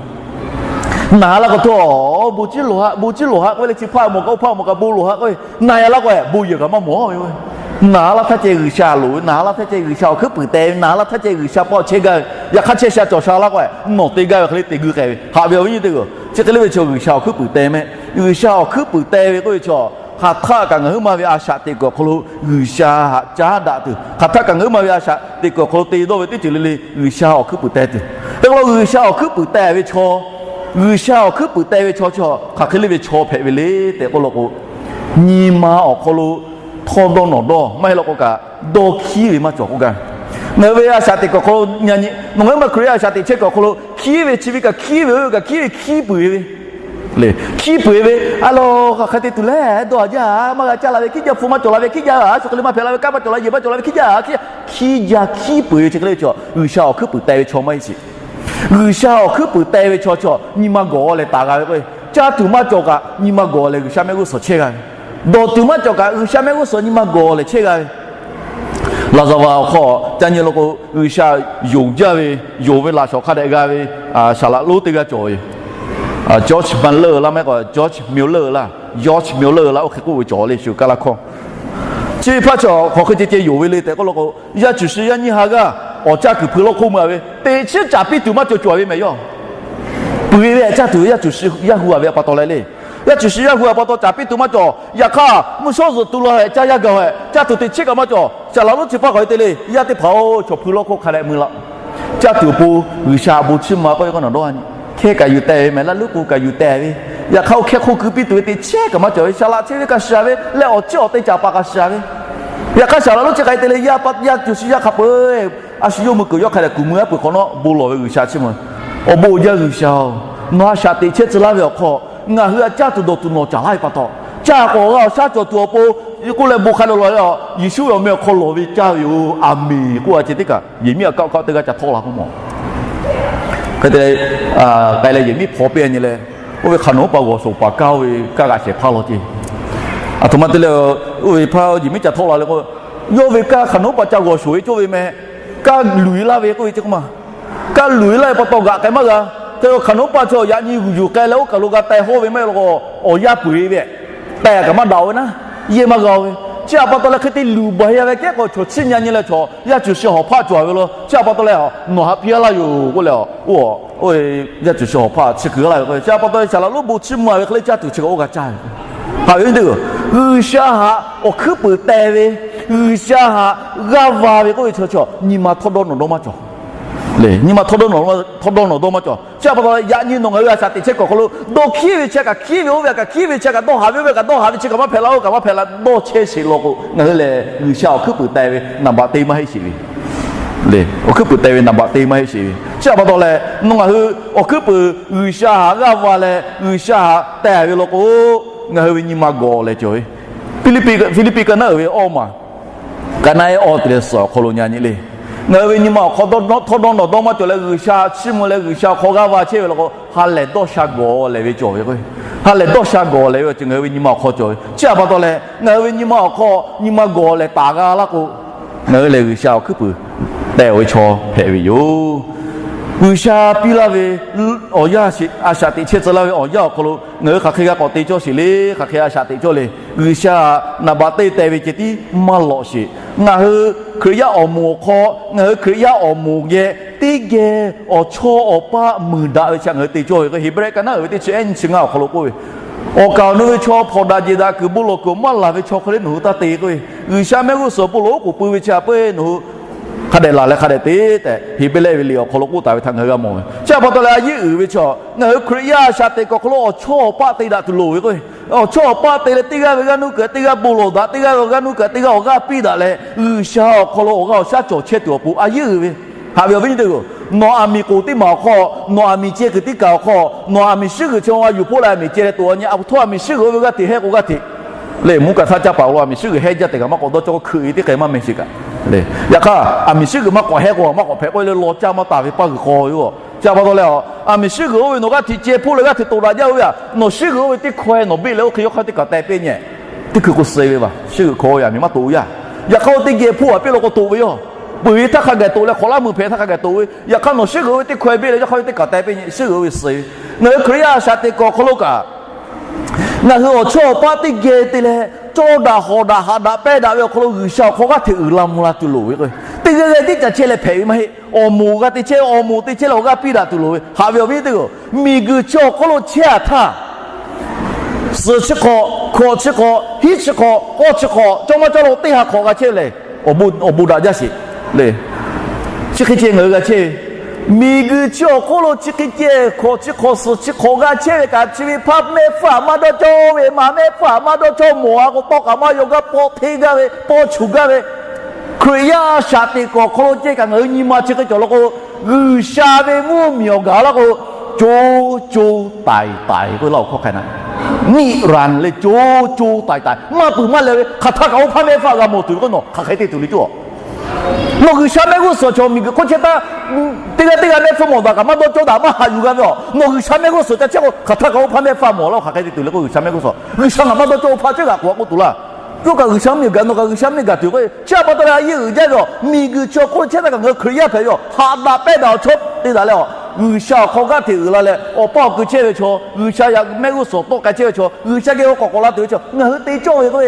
Naˍ laˇ k'o htawˇ, bon ciˉ lawˬ haˆ, bon ciˉ lawˬ haˆ k'oˆ ve le. Chi hpaˇ mawˬ kaꞈ oˇ hpaˇ mawˬ kaꞈ bon lawˬ haˆ k'oˆ ve, naˍ laˇ k'o bon yehˬ kaꞈ maˇ mawˬ ve. Naˍ laˇ htaˇ ceh G'uiˬsha loˍ ve, naˍ laˇ htaˇ ceh G'uiˬsha awˬ hkuiˉ puiˍ teh ve, naˍ laˇ htaˇ ceh G'uiˬsha paˇ chehˇ gaˇ ve. Yaꞈ hk'aˇ chehˇ sha cawˬ sha laˇ k'o, nawˬ te gaˇ ve hk'e le te guˇ k'ai ve, haꞈ ve awˬ viˉ nyi teˇ g'aˇ. Chi hk'e le ve chaw G'uiˬsha awˬ hkuiˉ puiˍ teh mehˆ. G'uiˬsha awˬ hkuiˉ puiˍ teh ve k'oˆ ve chaw, hk'aˬ htaˆ kaꞈ ngaˬ huiˉ ma ve a shaꞈ teꞈ kuiˬ awˬ hk'aw lo G'uiˬsha haꞈ caˉ daꞈ tuˬ, hk'aˬ htaˆ kaꞈ ngaˬ huiˉ ma ve a shaꞈ teꞈ kuiˬ awˬ hk'aw lo te dawˇ ve teˇ ceuˬ le le G'uiˬsha awˬ hkuiˉ puiˍ teh tuˬ. Hk'e k'o G'uiˬsha awˬ hkuiˉ puiˍ teh ve chaw, G'uiˬsha awˬ hkuiˉ puiˍ teh ve chaw chi hk'aˬ hk'e le ve chaw hpehꞈ ve le tehꞈ k'oˆ law k'o, nyi ma awˬ hk'aw lo htawˇ dawˇ nawˬ dawˇ maˇ heˆ law k'o kaꞈ, dawˇ hkiˉ ve maˇ cawˬ k'oˆ gaˇ. Ngaˬ hui ve a shaꞈ teꞈ kuiˬ awˬ hk'aw lo, nawˬ ngaˬ huiˉ ma Hkriꞈ yaˇ a shaꞈ teꞈ chehˇ kuiˬ awˬ hk'aw lo hkiˉ ve chi ve kaꞈ hkiˉ ve, oˇ ve kaꞈ hkiˉ ve, hkiˉ puiˍ ve le. Hkiˉ puiˍ ve, a laˬ hk'aˬ hk'e te tuˬ le, dawˇ haꞈ jaˇ, maˇ g'a caˇ la ve hkiˉ jaˇ, hpu maˇ cawˬ la ve hkiˉ jaˇ, a shu hk'e le maˇ hpehꞈ la ve, kanˉ maˇ cawˬ la, yehˬ maˇ cawˬ la ve hkiˉ jaˇ, hkiˉ jaˇ hkiˉ peuˬ ve chi hk'e le ve chaw, G'uiˬsha awˬ hkuiˉ puiˍ teh ve chaw maˇ heˆ sheˍ. G'uiˬsha awˬ hkuiˉ puiˍ teh ve chaw chi nyi ma gawˬ leh taˍ g'a ve k'o, caˇ tuˬ maˇ cawˬ kaꞈ nyi ma gawˬ leh G'uiˬsha mehˆ g'uˇ suhˍ chehˇ g'a ve, dawˬ tuˬ maˇ cawˬ kaꞈ G'uiˬsha mehˆ g'uˇ suhˍ nyi ma gawˬ leh chehˇ g'a ve. Laˍzaˍvaˍ awˬ hk'aw ca nyi law k'o, G'uiˬsha yonˍ jaˇ ve, yonˍ ve laꞈ shawˍ hk'a dehꞈ g'a ve saˍ laꞈ lonˉ teˇ g'aˇ cawˬ ve yoˬ. George Muller laˇ maˇ heˆ k'o George Muller laˇ, George Muller laˇ, oˇ hk'e k'oˆ ve cawˬ le, shu kaˇ laˇ hkawˇ. Chi ve hpaˇ chaw hk'aˬ hk'e ceh ceh yonˍ ve le tehꞈ k'oˆ law k'o, yaˇ cuˬ shi yaˇ nyiˇ ha g'aˇ awˬ caˇ kuiˬ hpui lawˇ hk'oˆ meuˇ a ve, teꞈ chiˉ caˍ piˇ tuˬ maˇ cawˬ cawˬ ve mehˍ yoˬ. Peuˬ ve caˇ tuˬ ve yaˇ cuˬ shi yaˇ hu a ve pa taw leh le. Yaˇ cuˬ shi yaˇ hu a pa taw caˍ piˇ tuˬ maˇ cawˬ. Yaꞈ hk'aˇ mvuhˇ shawˉ zuhꞈ tu la heh caˇ yaˇ gaˬ heh, caˇ tuˬ teꞈ chiˉ kaꞈ maˇ cawˬ. Saˍ laꞈ lonˉ chi hpaˇ k'awꞈ e te le, yaˇ teˇ hpaˍ-oˬ, chaw hpui lawˇ hk'oˆ hk'a dehꞈ mui laꞈ. Caˇ tuˬ awˬ pon G'uiˬsha bon chiˇ ma k'oˆ ve k'o nawˬ dawˇ a nyi. Hkehˇ kaꞈ yuˬ teh ve mehˍ, laˇ lonˉ k'o kaꞈ yuˬ teh ve. Yaꞈ hk'aˇ oˇ hkehˇ hk'oˆ keu piˇ tuˬ ve teꞈ chiˉ kaꞈ maˇ cawˬ ve, saˍ laꞈ chi ve kaꞈ shiˍ ve leh awˬ chiˇ awˬ te caˍ paˍ kaꞈ shiˍ ve. Yaꞈ hk'aˇ saˍ laꞈ lonˉ chi k'ai te le, yaˇ cuˬ shi yaˇ hk'a peu-eˬ a shu yawˇ mui kuiˬ yawˇ hk'a dehꞈ kuˬ mui aˉ peuˬ hk'awꞈ nawˉ bon lawˬ ve G'uiˬsha chiˇ mvuh. Awˬ bon uiˍ jaˇ G'uiˬsha-oˬ, nawˬ a shaꞈ teꞈ chehˇ tcuh laˇ ve awˬ hk'aw, ngaˬ hui a caˇ tuˬ dawˬ tuˬ nawˬ caˍ laˇ ve pa taw, G'uiˬsha k'awꞈ g'a awˬ shaˉ cawˬ tuˬ awˬ pon k'oˆ leh bon hk'a dawˇ law leh, Yeˍsuˆ ve awˬ meh awˬ hk'aw lawˬ ve caˇ ve yoˬ. Aˍmenˍ k'oˆ a ceh teˇ kaꞈ yehˬ miˉ aꞈ kaˆ kaˆ teˇ g'aˇ ca htawˆ la k'oˆ mawˬ. Hk'e te leh, k'ai leh yehˬ miˉ hpaw piˇ nyi leh, oˇ ve hk'aˬ nawˉ pa g'awˬ shoˍ paˍ kaˇ oˇ ve kaˇ g'aꞈ shehˍ hpaˇ law ceˇ. Aˬ htoꞈ ma te leh, oˇ ve hpaˇ yehˬ miˉ ca htawˆ la leh k'o, yawˇ ve kaˇ hk'aˬ nawˉ pa ca g'awˬ shoˍ ve cawˇ ve meh, kaˇ luˬ e laˇ ve k'oˆ ve ceˇ k'oˆ ma. Kaˇ luˬ e laˇ ve pa taw g'aꞈ k'ai maˇ g'a. Hk'e hk'aˬ nawˉ pa chaw yaꞈ nyi g'uˬ yuˬ k'ai leh oˇ kaˬ lo g'a teh hawˇ ve maˇ heˆ law k'o, awˬ yanˇ peu eˬ ve teh kaꞈ maˇ daꞈ ve naˉ, yehˇ maˇ g'a ve. Chi htaꞈ pa taw leh hk'e te luˬ baˬ ya ve kehˉ k'o, chaw chiˇ nyi nyi leh chaw yaˇ cuˬ shi hawˍ hpaˆ cawˬ ve lo. Chi htaꞈ pa taw leh nawˬ haꞈ piˇ laˇ yoˬ k'oˆ leh, oˇ yaˇ cuˬ shi hawˍ hpaˆ chi kuiˬ laˇ ve k'o, chi htaꞈ pa taw leh saˍ laꞈ lonˉ bon chiˇ mvuh ve hk'e leh caˇ tuˬ chi kaꞈ oˇ g'a caˇ ve. Haꞈ ve teˇ, G'uiˬsha htaꞈ awˬ hkuiˉ puiˍ teh ve, G'uiˬsha htaꞈ g'aˇ va ve k'oˆ ve chaw, nyi ma htawˇ dawˇ nawˬ dawˇ maˇ cawˬ. Nyi ma htawˇ dawˇ nawˬ dawˇ maˇ cawˬ. Chi htaꞈ pa taw yaꞈ nyi nawˬ ngaˬ hui a shaꞈ teꞈ chehˇ kuiˬ awˬ hk'aw lo dawˇ hkiˉ ve chi kaꞈ hkiˉ ve, oˇ ve kaꞈ hkiˉ ve chi kaꞈ, dawˇ haˍ ve oˇ ve kaꞈ dawˇ haˍ ve chi kaꞈ maˇ hpehꞈ la, oˇ kaꞈ maˇ hpehꞈ la, dawˇ chehˇ sheˍ law k'o, ngaˬ hui lehˬ G'uiˬsha awˬ hkuiˉ puiˍ teh ve naˍ baꞈ te maˇ heˆ sheˍ ve. Awˬ hkuiˉ puiˍ teh ve naˍ baꞈ te maˇ heˆ sheˍ ve. Chi htaꞈ pa taw leh nawˬ ngaˬ hui awˬ hkuiˉ puiˍ G'uiˬsha htaꞈ g'aˇ va leh G'uiˬsha htaꞈ teh ve law k'o, ngaˬ hui ve nyi ma gawˬ leh cawˬ ve. Hpiˇliˇpiˆ ka naˉ uiˍ ve awˇ maˬ, ka naˉ ehˉ awˇ te leh suhˍ awˬ hk'aw lo nyi nyi le. Ngaˬ hui ve nyi ma awˬ hk'aw htawˇ dawˇ nawˬ dawˇ maˇ cawˬ leh G'uiˬsha chiˇ mvuh leh G'uiˬsha awˬ hk'aw g'aˇ va chehˇ ve law k'o, ha lehˬ dawˇ sha gawˬ lehˬ ve cawˬ ve k'o, ha lehˬ dawˇ sha gawˬ lehˬ ve awˬ ceuˬ ngaˬ hui ve nyi ma awˬ hk'aw cawˬ ve. Chi htaꞈ pa taw leh ngaˬ hui ve nyi ma awˬ hk'aw nyi ma gawˬ lehˬ taˍ g'a laˇ k'o, ngaˬ hui lehˬ G'uiˬsha awˬ hkuiˉ puiˍ teh ve chaw hpehꞈ ve yoˬ. G'uiˬsha piˇ laˇ ve awˬ yanˇ, a shaꞈ teꞈ chehˇ tcuh laˇ ve awˬ yanˇ awˬ hk'aw lo ngaˬ hui hk'aˬ hk'e g'a k'awꞈ te cawˇ sheˍ le, hk'aˬ hk'e a shaꞈ teꞈ cawˇ le. G'uiˬsha naˍ baꞈ te teh ve ceh tiˉ maˇ lawꞈ sheˍ. Ngaˬ hui Hkriꞈ yaˇ awˬ moˍ awˬ hk'aw, ngaˬ hui Hkriꞈ yaˇ awˬ moˍ geh teˇ geh awˬ chawˇ awˬ paˆ muiˬ daꞈ ve chi ngaˬ hui te cawˇ ve k'o, Heˍbrehˇ ka naˉ uiˍ ve teˇ chi ehˉ nyi chi ngaˇ awˬ hk'aw lo k'oˆ ve, awˬ kaˍ awˬ nu ve chaw hpawnˬ daꞈ jeˬ daꞈ kuiˬ bon lawˬ kuiˬ maˇ laˬ ve chaw hk'e le nawˬ hui taˇ te k'oˆ ve, G'uiˬsha mehˆ g'uˇ suhˍ bon lawˬ oˉ k'oˍ pui ve chi htaꞈ peu eˬ nawˬ hui hk'a dehꞈ laˬ leh hk'a dehꞈ te tehꞈ Heˍbrehˇ ve liꞈ awˬ hk'aw lo k'oˆ taˍ ve htaꞈ ngaˬ hui g'a mawˬ ve. Chi htaꞈ pa taw leh a yeˉ uiˍ ve chaw ngaˬ hui Hkriꞈ yaˇ a shaꞈ teꞈ kuiˬ awˬ hk'aw lo awˬ chawˇ awˬ paˆ te daꞈ tuˬ loˍ ve k'o, awˬ chawˇ awˬ paˆ te leh teˇ g'aˇ ve g'aˇ nuˇ kuiˬ teˇ g'aˇ bon lawˬ daꞈ, teˇ g'aˇ ve g'aˇ nuˇ kuiˬ teˇ g'aˇ awˬ g'aˇ piˇ daꞈ leh, G'uiˬsha awˬ hk'aw lo awˬ g'aˇ awˬ shaˉ cawˬ chehˇ tuˬ awˬ pon a yeˉ uiˍ ve. Haꞈ ve awˬ viˉ nyi teˇ-oˬ, nawˬ aˬ miˍ k'oˍ teˇ maˬ awˬ hk'aw, nawˬ aˬ miˍ chi kuiˬ teˇ kaˬ awˬ hk'aw, nawˬ aˬ miˍ shiˉ g'uiˬ chi a yuˬ hpoˆ leh aˬ miˍ ceh leh toꞈ a nyi, a pu htawˇ aˬ miˍ shiˉ g'uiˬ oˇ ve g'aˇ hteꞈ hehˇ k'o g'aˇ hteꞈ le. Mvuhˇ kaꞈ htaˇ caˇ paˍ lo aˬ miˍ shiˉ g'uiˬ hehˇ jaˇ tehꞈ kaꞈ maˇ k'awꞈ dawˇ cawˇ hkui-e teˇ hk'e maˇ meh sheˍ kaꞈ le. Yaꞈ hk'aˇ aˬ miˍ shiˉ g'uiˬ maˇ k'awꞈ hehˇ k'o maˇ k'awꞈ hpehꞈ k'oˆ le, law caˇ maˇ taˍ ve paˇ g'uiˬ k'aw ve yoˬ. Chi htaꞈ pa taw leh aˬ miˍ shiˉ g'uiˬ oˇ ve nawˬ g'aˇ hteꞈ ceh hpoˆ leh g'aˇ hteꞈ toꞈ daꞈ jaˇ oˇ ve aꞈ, nawˬ shiˉ g'uiˬ oˇ ve teˇ hkaweh nawˬ beˆ leh oˇ hk'e yawˇ hk'aˇ teˇ kaˬ teh peˇ nyi. Teˇ hkui k'o suh ve vaˬ, shiˉ g'uiˬ hkaweh aˬ miˍ maˇ toꞈ yaˇ. Yaꞈ hk'aˇ oˇ teˇ geh hpoˆ aꞈ piˇ law k'o toꞈ ve yoˬ. Peuˬ ve htaˇ hk'a gaˬ toꞈ leh hk'awꞈ laˇ meuˇ hpehꞈ htaˇ hk'a gaˬ toꞈ ve. Yaꞈ hk'aˇ nawˬ shiˉ g'uiˬ oˇ ve teˇ hkaweh beˆ leh yawˇ hk'aˇ ve teˇ kaˬ teh peˇ nyi, shiˉ g'uiˬ oˇ ve suh ve. Ngaˬ hui Hkriꞈ yaˇ a shaꞈ teꞈ kuiˬ awˬ hk'aw lo kaꞈ, ngaˬ hui awˬ chawˇ awˬ paˆ teˇ geh te leh cawˇ daꞈ hawˍ daꞈ haꞈ daꞈ pehˇ daꞈ ve awˬ hk'aw lo G'uiˬsha awˬ hk'aw g'aˇ hteꞈ uiˍ la mvuh la tuˬ loˍ ve k'o, teˇ g'aˇ g'aˇ tiˉ ca chehˇ leh hpehꞈ ve maˇ heˆ. Awˬ moˍ g'a te chehˇ, awˬ moˍ te chehˇ leh awˬ g'aˇ piˇ daꞈ tuˬ loˍ ve. Haꞈ ve awˬ viˉ teˇ-oˬ, miˬguiˬ chi awˬ hk'aw lo chehˇ-a htaˇ, suhˍ chi hk'awꞈ, hkawꞈ chi hk'awꞈ, hiˉ chi hk'awꞈ, k'awˇ chi hk'awꞈ, cawˇ maˇ cawˇ lo teˇ ha hk'awꞈ g'a chehˇ ve lehˬ, awˬ bon daꞈ jaˇ sheˍ le. Chi hk'e ceh ngaˬ hui g'a chehˇ ve, miˬguiˬ chi awˬ hk'oˆ lo chi hk'e ceh hkawꞈ chi hk'awꞈ suhˍ chi hk'awꞈ g'a chehˇ ve kaꞈ, chi ve hpaˇ mehˆ hpfuhˇ aꞈ maˇ dawˇ cawˇ ve, maꞈ mehˆ hpfuhˇ aꞈ maˇ dawˇ cawˇ, mawˬ a k'o tawˇ kaꞈ maˇ yaw gaˇ, paw hteˇ gaˇ ve, paw chuˬ gaˇ ve, Hkriꞈ yaˇ a shaꞈ teꞈ kuiˬ awˬ hk'aw lo ceh kaꞈ ngaˬ hui nyi ma chi hk'e cawˬ law k'o, G'uiˬsha ve mvuhˇmiˬ awˬ gaˬ laˇ k'o, co co taiˍ taiˍ k'oˆ laˇ awˬ hkawˇ hk'a na, niˆ ranˍ leh co co taiˍ taiˍ maˇ peuˬ maˇ leh ve hk'aˬ htaˇ kaꞈ oˇ hpaˇ mehˆ hpfuhˇ g'a mawˬ tuˬ ve k'o, nawˬ hk'aˬ hk'e te tuˬ le cawˇ. Nawˬ G'uiˬsha mehˆ g'uˇ suhˍ chaw miˬguiˬ hk'oˆ chehˇ htaˇ, teˇ g'aˇ teˇ g'aˇ mehˆ hpfuhˇ mawˬ daꞈ kaꞈ maˇ dawˇ cawˇ daꞈ maˇ haꞈ yuˬ g'a ve a. Nawˬ G'uiˬsha mehˆ g'uˇ suhˍ ca chehˇ k'o, hk'aˬ htaˇ kaꞈ oˇ hpaˇ mehˆ hpfuhˇ mawˬ laˇ, hk'aˬ hk'e te tuˬ le k'o, G'uiˬsha mehˆ g'uˇ suhˍ, G'uiˬsha ngaˬ maˇ dawˇ cawˇ oˇ hpaˇ ceuˬ g'aꞈ k'oꞈ a k'oˆ tuˬ laˇ. Yawˇ kaꞈ G'uiˬsha mvuhˇmiˬ gaˬ, nawˬ kaꞈ G'uiˬsha mvuhˇmiˬ gaˬ tuˬ yoˬ k'o, chi htaꞈ pa taw leh a yeˉ uiˍ jaˇ ve a. Miˬguiˬ chi awˬ hk'oˆ lo chehˇ htaˇ kaꞈ ngaˬ hui Hkriꞈ yaˇ hpehꞈ ve a, haꞈ daꞈ pehˇ daꞈ awˬ chawˇ te daꞈ leh a, G'uiˬsha awˬ hk'aw g'aˇ hteꞈ uiˍ la leh awˬ paˇ awˬ kui chehˇ ve chaw, G'uiˬsha yaꞈ mehˆ g'uˇ suhˍ tawˆ k'ai chehˇ ve chaw, G'uiˬsha geh k'awꞈ k'awꞈ la tuˬ ve chaw ngaˬ hui te cawˇ ve k'o,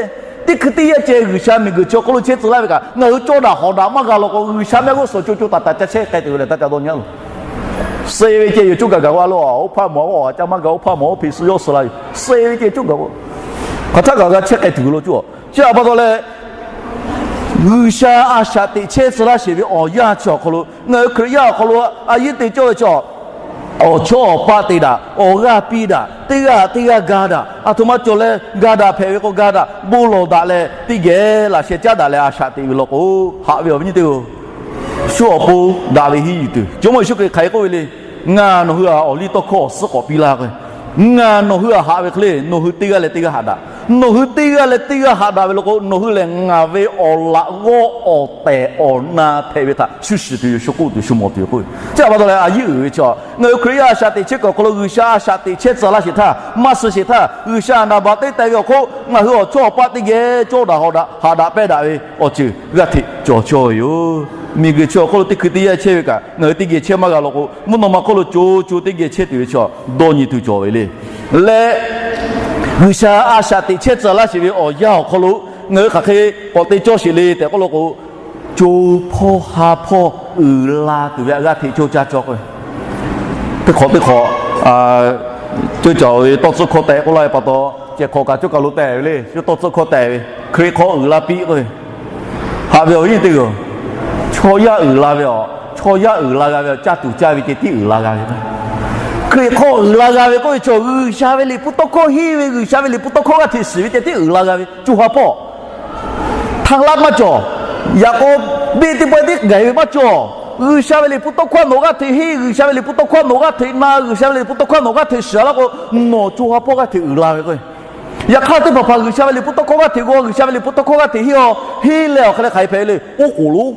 teˇ hkui teˇ yanˇ ceh G'uiˬsha miˬguiˬ chi awˬ hk'oˆ lo chehˇ tcuh laˇ ve kaꞈ, ngaˬ hui cawˇ daꞈ hawˍ daꞈ maˇ g'a law k'o, G'uiˬsha mehˆ g'uˇ suhˍ co co taiˍ taiˍ ca chehˇ k'ai tuˬ ve leh taˇ ca dawˇ nyi a loˬ. Suh ve ceh yoˬ, coˇ gaˬ gaˬ k'o a loˬ, oˇ hpaˇ mawˬ a k'o a ca maˇ gaˬ, oˇ hpaˇ mawˬ oˇ hpeꞈ suh yawˇ suh la yoˬ. Suh ve ceh coˇ gaˬ k'o, hk'aˬ htaˇ kaꞈ g'a chehˇ k'ai tuˬ ve lo coˇ. Chi htaꞈ pa taw leh, G'uiˬsha a shaꞈ teꞈ chehˇ tcuh laˇ sheˍ ve awˬ yanˇ chi awˬ hk'aw lo ngaˬ hui Hkriꞈ yaˇ awˬ hk'aw lo a yeˉ te cawˇ ve chaw, awˬ chawˇ awˬ paˆ te daꞈ, awˬ g'aˇ piˇ daꞈ, teˇ g'aˇ teˇ g'aˇ ga daꞈ, aˬ htoꞈ ma cawˬ leh ga daꞈ hpehꞈ ve k'o ga daꞈ, bon lawˬ daꞈ leh teˇ geh laꞈ sheh caˉ daꞈ leh a shaꞈ teꞈ ve law k'o, haꞈ ve awˬ viˉ nyi teˇ-oˬ, shu awˬ pon daꞈ ve hiˉ yuˬ tuˬ. Jawˇmawˇ Yeˍsuˆ Hkriꞈ hk'aˬ hk'e k'oˆ ve le, Ngaˬ nawˬ hui htaꞈ awˬ liˇ tawˇ hkawˇ awˬ suhˉ k'awꞈ piˇ laˇ k'o, ngaˬ nawˬ hui htaꞈ haꞈ ve hk'e le, nawˬ hui teˇ g'aˇ leh teˇ g'aˇ haꞈ daꞈ. Nawˬ hui teˇ g'aˇ leh teˇ g'aˇ haꞈ daꞈ ve law k'o, nawˬ hui lehˬ ngaˬ ve awˬ laꞈ g'awˇ awˬ tehˬ awˬ na hpehꞈ ve htaꞈ shu shiˍ tuˬ yoˬ, shu k'oˆ tuˬ, shu mawˬ tuˬ yoˬ k'oˆ ve. Chi htaꞈ pa taw leh a yiˉ uiˍ ve chi, ngaˬ hui Hkriꞈ yaˇ a shaꞈ teꞈ chehˇ kuiˬ awˬ hk'aw lo G'uiˬsha a shaꞈ teꞈ chehˇ tcuh laˇ sheˍ htaˇ, maˇ suh sheˍ htaˇ, G'uiˬsha naˍ baꞈ teˇ teh ve awˬ hk'oˆ ngaˬ hui awˬ chawˇ awˬ paˆ teˇ geh cawˇ daꞈ haw daꞈ haꞈ daꞈ pehnˇ daꞈ ve awˬ ceuˬ g'aˇ hteꞈ cawˬ cawˇ ve yoˬ. Miˬguiˬ chi awˬ hk'oˆ lo teˇ hkui teˇ yanˇ chehˇ ve kaꞈ, ngaˬ hui teˇ geh chehˇ maˇ g'a law k'o, mvuhˇ naw ma hk'oˆ lo co co teˇ geh chehˇ tuˬ ve chi dawˇ nyi tuˬ cawˬ ve le. Leh G'uiˬsha a shaꞈ teꞈ chehˇ tcuh laˇ sheˍ ve awˬ yanˇ awˬ hk'aw lo ngaˬ hui hk'aˬ hk'e k'awꞈ te cawˇ sheˍ le tehꞈ k'oˆ law k'o, co hpawˇ ha hpawˇ uiˍ la tuˬ ve g'aˇ hteꞈ cawˇ caˇ cawˇ k'oˆ ve. Teˇ hk'awꞈ teˇ hk'awꞈ, co cawˬ ve tawˇ tcuhˆ hkawˇ tehꞈ k'oˆ laˇ ve pa taw, ceh hk'awꞈ kaꞈ cawˇ kaˬ lo tehꞈ ve le. Yawˇ tawˇ tcuhˆ hkawˇ tehꞈ ve, Hkriꞈ hk'aw uiˍ la piˇ k'oˆ ve. Haꞈ ve awˬ viˉ teˇ g'aˇ, chaw yaˇ uiˍ la ve a, chaw yaˇ uiˍ la g'a ve a, caˇ tuˬ caˇ ve ceh tiˉ uiˍ la g'a ve. Hkriꞈ hk'aw uiˍ la g'a ve k'oˆ ve chaw, G'uiˬsha ve liꞈ hpu tawˇ hkawˇ henˇ ve, G'uiˬsha ve liꞈ hpu tawˇ hkawˇ g'aˇ hteꞈ shiˍ ve ceh tiˉ uiˍ la g'a ve co ha hpawˇ htaˇ laˇ maˇ cawˬ. Yaꞈ k'aw, beˆ teˇ pawehˇ tiˉ gaˬ ve maˇ cawˬ. G'uiˬsha ve liꞈ hpu tawˇ hkawˇ nawˬ g'aˇ hteꞈ henˇ, G'uiˬsha ve liꞈ hpu tawˇ hkawˇ nawˬ g'aˇ hteꞈ na, G'uiˬsha ve liꞈ hpu tawˇ hkawˇ nawˬ g'aˇ hteꞈ shiˍ laˇ k'o, nawˬ co ha hpawˇ g'aˇ hteꞈ uiˍ la ve k'o, yaꞈ hk'aˇ teˇ hpaˍ hpaˍ G'uiˬsha ve liꞈ hpu tawˇ hkawˇ g'aˇ hteꞈ g'aw, G'uiˬsha ve liꞈ hpu tawˇ hkawˇ g'aˇ hteꞈ henˇ a, henˇ leh awˬ hk'aˬ leh hk'aˬ hk'e hpehꞈ ve le. Oˉ k'oˍ lonˉ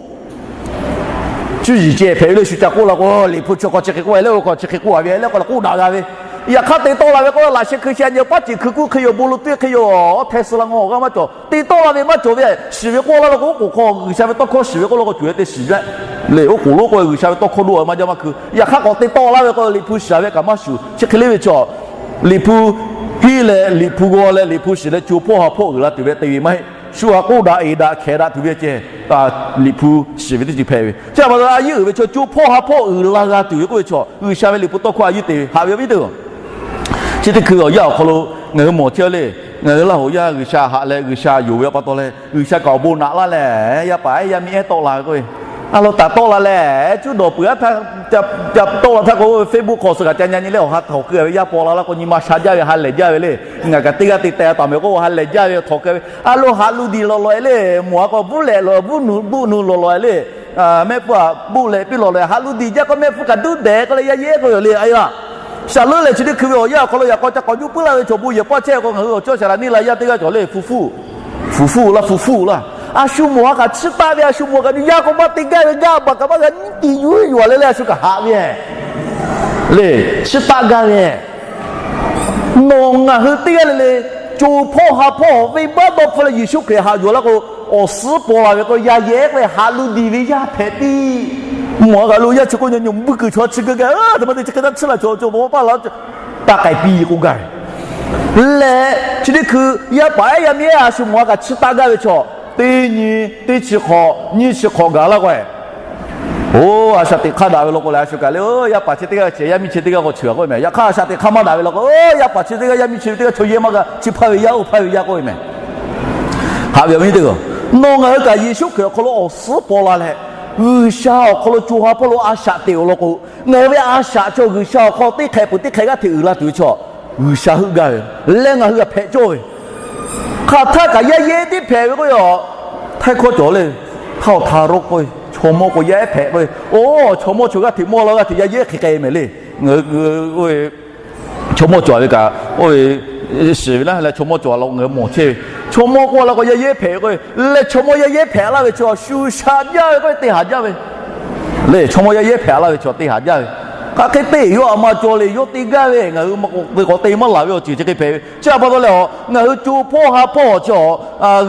cuˇ yiˍ ceh hpehꞈ ve le. Shu ca k'oˆ la k'o, liꞈ hpu chi hk'aw chi hk'e k'oˆ ve le, oˇ hk'aw chi hk'e k'oˆ a ve le k'oˆ la k'oˆ daꞈ g'a ve. Yaꞈ hk'aˇ te tawˆ la ve k'o, laꞈ sheh hkui sheh nyi paˉ ceˬ hkui kuˇ hk'e yoˬ, bon lo tuˇ hk'e yoˬ, hteh suh la ngaw awˬ g'aˇ maˇ cawˬ. Te tawˆ la ve maˇ cawˬ ve, shiˍ ve k'oˆ laˇ law k'o, oˉ k'oˍ hk'aw G'uiˬsha ve tawˇ hkawˇ shiˍ ve k'oˆ law k'o, cuˬ ve te shiˍ jaˇ le. Oˉ k'oˍ lonˉ k'oˆ ve G'uiˬsha ve tawˇ hkawˇ doˆ a maˇ jaˇ maˇ hkui. Yaꞈ hk'aˇ k'awꞈ te tawˆ la ve k'o, liꞈ hpu shiˍ ve kaꞈ maˇ shuˍ. Chi hk'e le ve chaw, liꞈ hpu henˇ leh liꞈ hpu g'aw leh liꞈ hpu shiˍ leh co hpawˇ ha hpawˇ uiˍ la tuˬ ve te ve maˇ heˆ. Shu htaꞈ k'oˆ daꞈ eˍ daꞈ hkehˍ daꞈ tuˬ ve ceh, liꞈ hpu shiˍ ve teˇ ceuˬ hpehꞈ ve. Chi htaꞈ pa taw a yiˉ uiˍ ve chaw co hpawˇ ha hpawˇ uiˍ la g'a tuˬ ve k'oˆ ve chaw, G'uiˬsha ve liꞈ hpu tawˇ hkawˇ a yiˉ te ve. Haꞈ ve awˬ viˉ teˇ g'aˇ, chi teˇ hkui awˬ yanˇ awˬ hk'aw lo ngaˬ hui mawˬ chehˇ le. Ngaˬ hui Laˇ hoꞈ yaˇ G'uiˬsha haꞈ leh G'uiˬsha yonˍ ve pa taw leh, G'uiˬsha kaꞈ awˬ bon naꞈ laˇ leh, yaˇ paˍ ehˉ yaˇ miˇ ehˉ tawˆ la ve k'oˆ ve, a lo taˍ tawˆ la leh, cuˇ dawˬ peuˬ a htaˇ, ca tawˆ la htaˇ k'o, Facebook hk'aw suh kaꞈ ca nyi nyi leh awˬ ha htawnˍ keu ve yaˇ paw la laˇ k'o, nyi ma sha jaˇ ve ha lehˬ jaˇ ve le. Ngaˬ kaꞈ teˇ g'aˇ te teh taˍ mehˍ k'o, ha lehˬ jaˇ ve htawnˍ keu ve. A lo haꞈ lu diˬ lawˬ lawˬ e le, mawˬ a k'o, bvuhˆ lehꞈ lawˬ, bvuhˆ nu bvuhˆ nu lawˬ lawˬ e le. Mehˆ hpfuhˇ a bvuhˆ lehꞈ piˇ lawˬ lawˬ e, haꞈ lu diˬ jaˇ k'o, mehˆ hpfuhˇ kaꞈ duˉ dehꞈ k'oˆ leh yaˇ yehˉ k'oˆ ve yoˬ le. A yaˇ, shaˍ leuˉ lehˬ chi teˇ hkui ve awˬ yanˇ awˬ hk'aw lo yaꞈ k'aw ca k'awꞈ juˇ puiˉ laˇ ve chaw bon yehˬ paˇ chehˇ k'o, ngaˬ hui awˬ cawˇ shaˍ laꞈ neˇ la yaˇ teˇ g'aˇ cawˬ le, fu fuˇ, fu fuˇ laˇ, fu fuˇ laˇ. A shu mawˬ a kaꞈ chiˇ taˆ ve, a shu mawˬ kaꞈ nyi yaˇ k'o maˇ te gaˇ ve, gaˇ baˬ kaꞈ maˇ g'a nyi tiˍ yuˬ yuˬ a le le, a shu kaꞈ haꞈ ve le, chiˇ taˆ gaˇ ve. Nawˬ ngaˬ hui teˇ g'aˇ le le, co hpawˇ ha hpawˇ venˇbaˆ dawˇ hpfuhˇ leh Yeˍsuˆ Hkriꞈ haꞈ yuˬ laˇ k'o, awˬ suhˉ paw la ve k'o, yaˇ yehˉ k'oˆ ve haꞈ lu diˬ ve yaˇ hpehꞈ piˇ. Mawˬ a kaꞈ lo yaˇ chi k'oˆ nyi nyi buˇ kuiˬ chaw chi keu gaˇ, a htaꞈ ma te chi hk'e taˇ chiˇ la chaw chaw mawˬ paˇ la, taˇ k'ai piˇ k'oˆ gaˇ ve. Leh chi teˇ hkui yaˇ paˍ ehˉ yaˇ miˇ ehˉ a shu mawˬ a kaꞈ chiˇ taˆ gaˇ ve chaw, teˇ nyi teˇ chi hk'awꞈ nyiˇ chi hk'awꞈ gaˬ laˇ k'o, oˇ, a shaꞈ teꞈ hk'aˇ daꞈ ve law k'o leh, a shu kaꞈ le, oˇ, yaˇ paˍ chi teˇ g'aˇ ceh, yaˇ miˇ chi teˇ g'aˇ k'awꞈ cheuˬ a k'oˆ ve mehˍ. Yaꞈ hk'aˇ a shaꞈ teꞈ hk'aˇ maˇ daꞈ ve law k'o, oˇ, yaˇ paˍ chi teˇ g'aˇ yaˇ miˇ chi teˇ g'aˇ chaw yehˬ maˇ g'a, chi hpaˇ ve yaˇ oˇ hpaˇ ve yaˇ k'oˆ ve mehˍ. Haꞈ ve awˬ viˉ teˇ g'aˇ, nawˬ ngaˬ hui kaꞈ Yeˍsuˆ Hkriꞈ awˬ hk'aw lo awˬ suhˉ paw la leh, G'uiˬsha awˬ hk'aw lo co ha hpawˇ lo a shaꞈ teꞈ awˬ lawn k'o, ngaˬ hui ve a shaꞈ chaw G'uiˬsha awˬ hk'aw teˇ hk'ehꞈ peuˬ teˇ hk'ehꞈ g'aˇ hteꞈ uiˍ la tuˬ ve chaw, G'uiˬsha heuˆ gaˇ ve leh ngaˬ hui g'a hpehꞈ cawˇ ve. Hk'aˬ htaˇ kaꞈ yaˇ yehˉ tiˉ hpehꞈ ve k'oˆ ve a, htaiˇ hkawˇ cawˬ le. Htaˇ awˬ htaˇ ro k'oˆ ve, chaw mawˇ k'o yaˇ ehˉ hpehꞈ k'oˆ ve, oˇ, chaw mawˇ chaw g'aˇ hteꞈ mawˇ la g'aˇ hteꞈ yaˇ yehˉ hk'e k'ai mehˍ le. Ngaˬ hui oˇ ve chaw mawˇ cawˬ ve kaꞈ oˇ ve shiˍ ve laˇ leh chaw mawˇ cawˬ la ngaˬ hui mawˬ chehˇ ve. Chaw mawˇ k'oˆ la k'o yaˇ yehˉ hpehꞈ k'oˆ ve, leh chaw mawˇ yaˇ yehˉ hpehꞈ laˇ ve chaw shu sha jaˇ ve k'oˆ ve te haˍ jaˇ ve. Le chaw mawˇ yaˇ yehˉ hpehꞈ laˇ ve chaw te haˍ jaˇ ve. Hk'aˬ hk'e te yawˇ a ma cawˬ le, yawˇ te gaˇ ve, ngaˬ hui ma k'o te k'awꞈ te maˇ laˬ ve awˬ ceuˬ chi hk'e hpehꞈ ve. Chi a pa taw leh a, ngaˬ hui co hpawˇ ha hpawˇ chi a,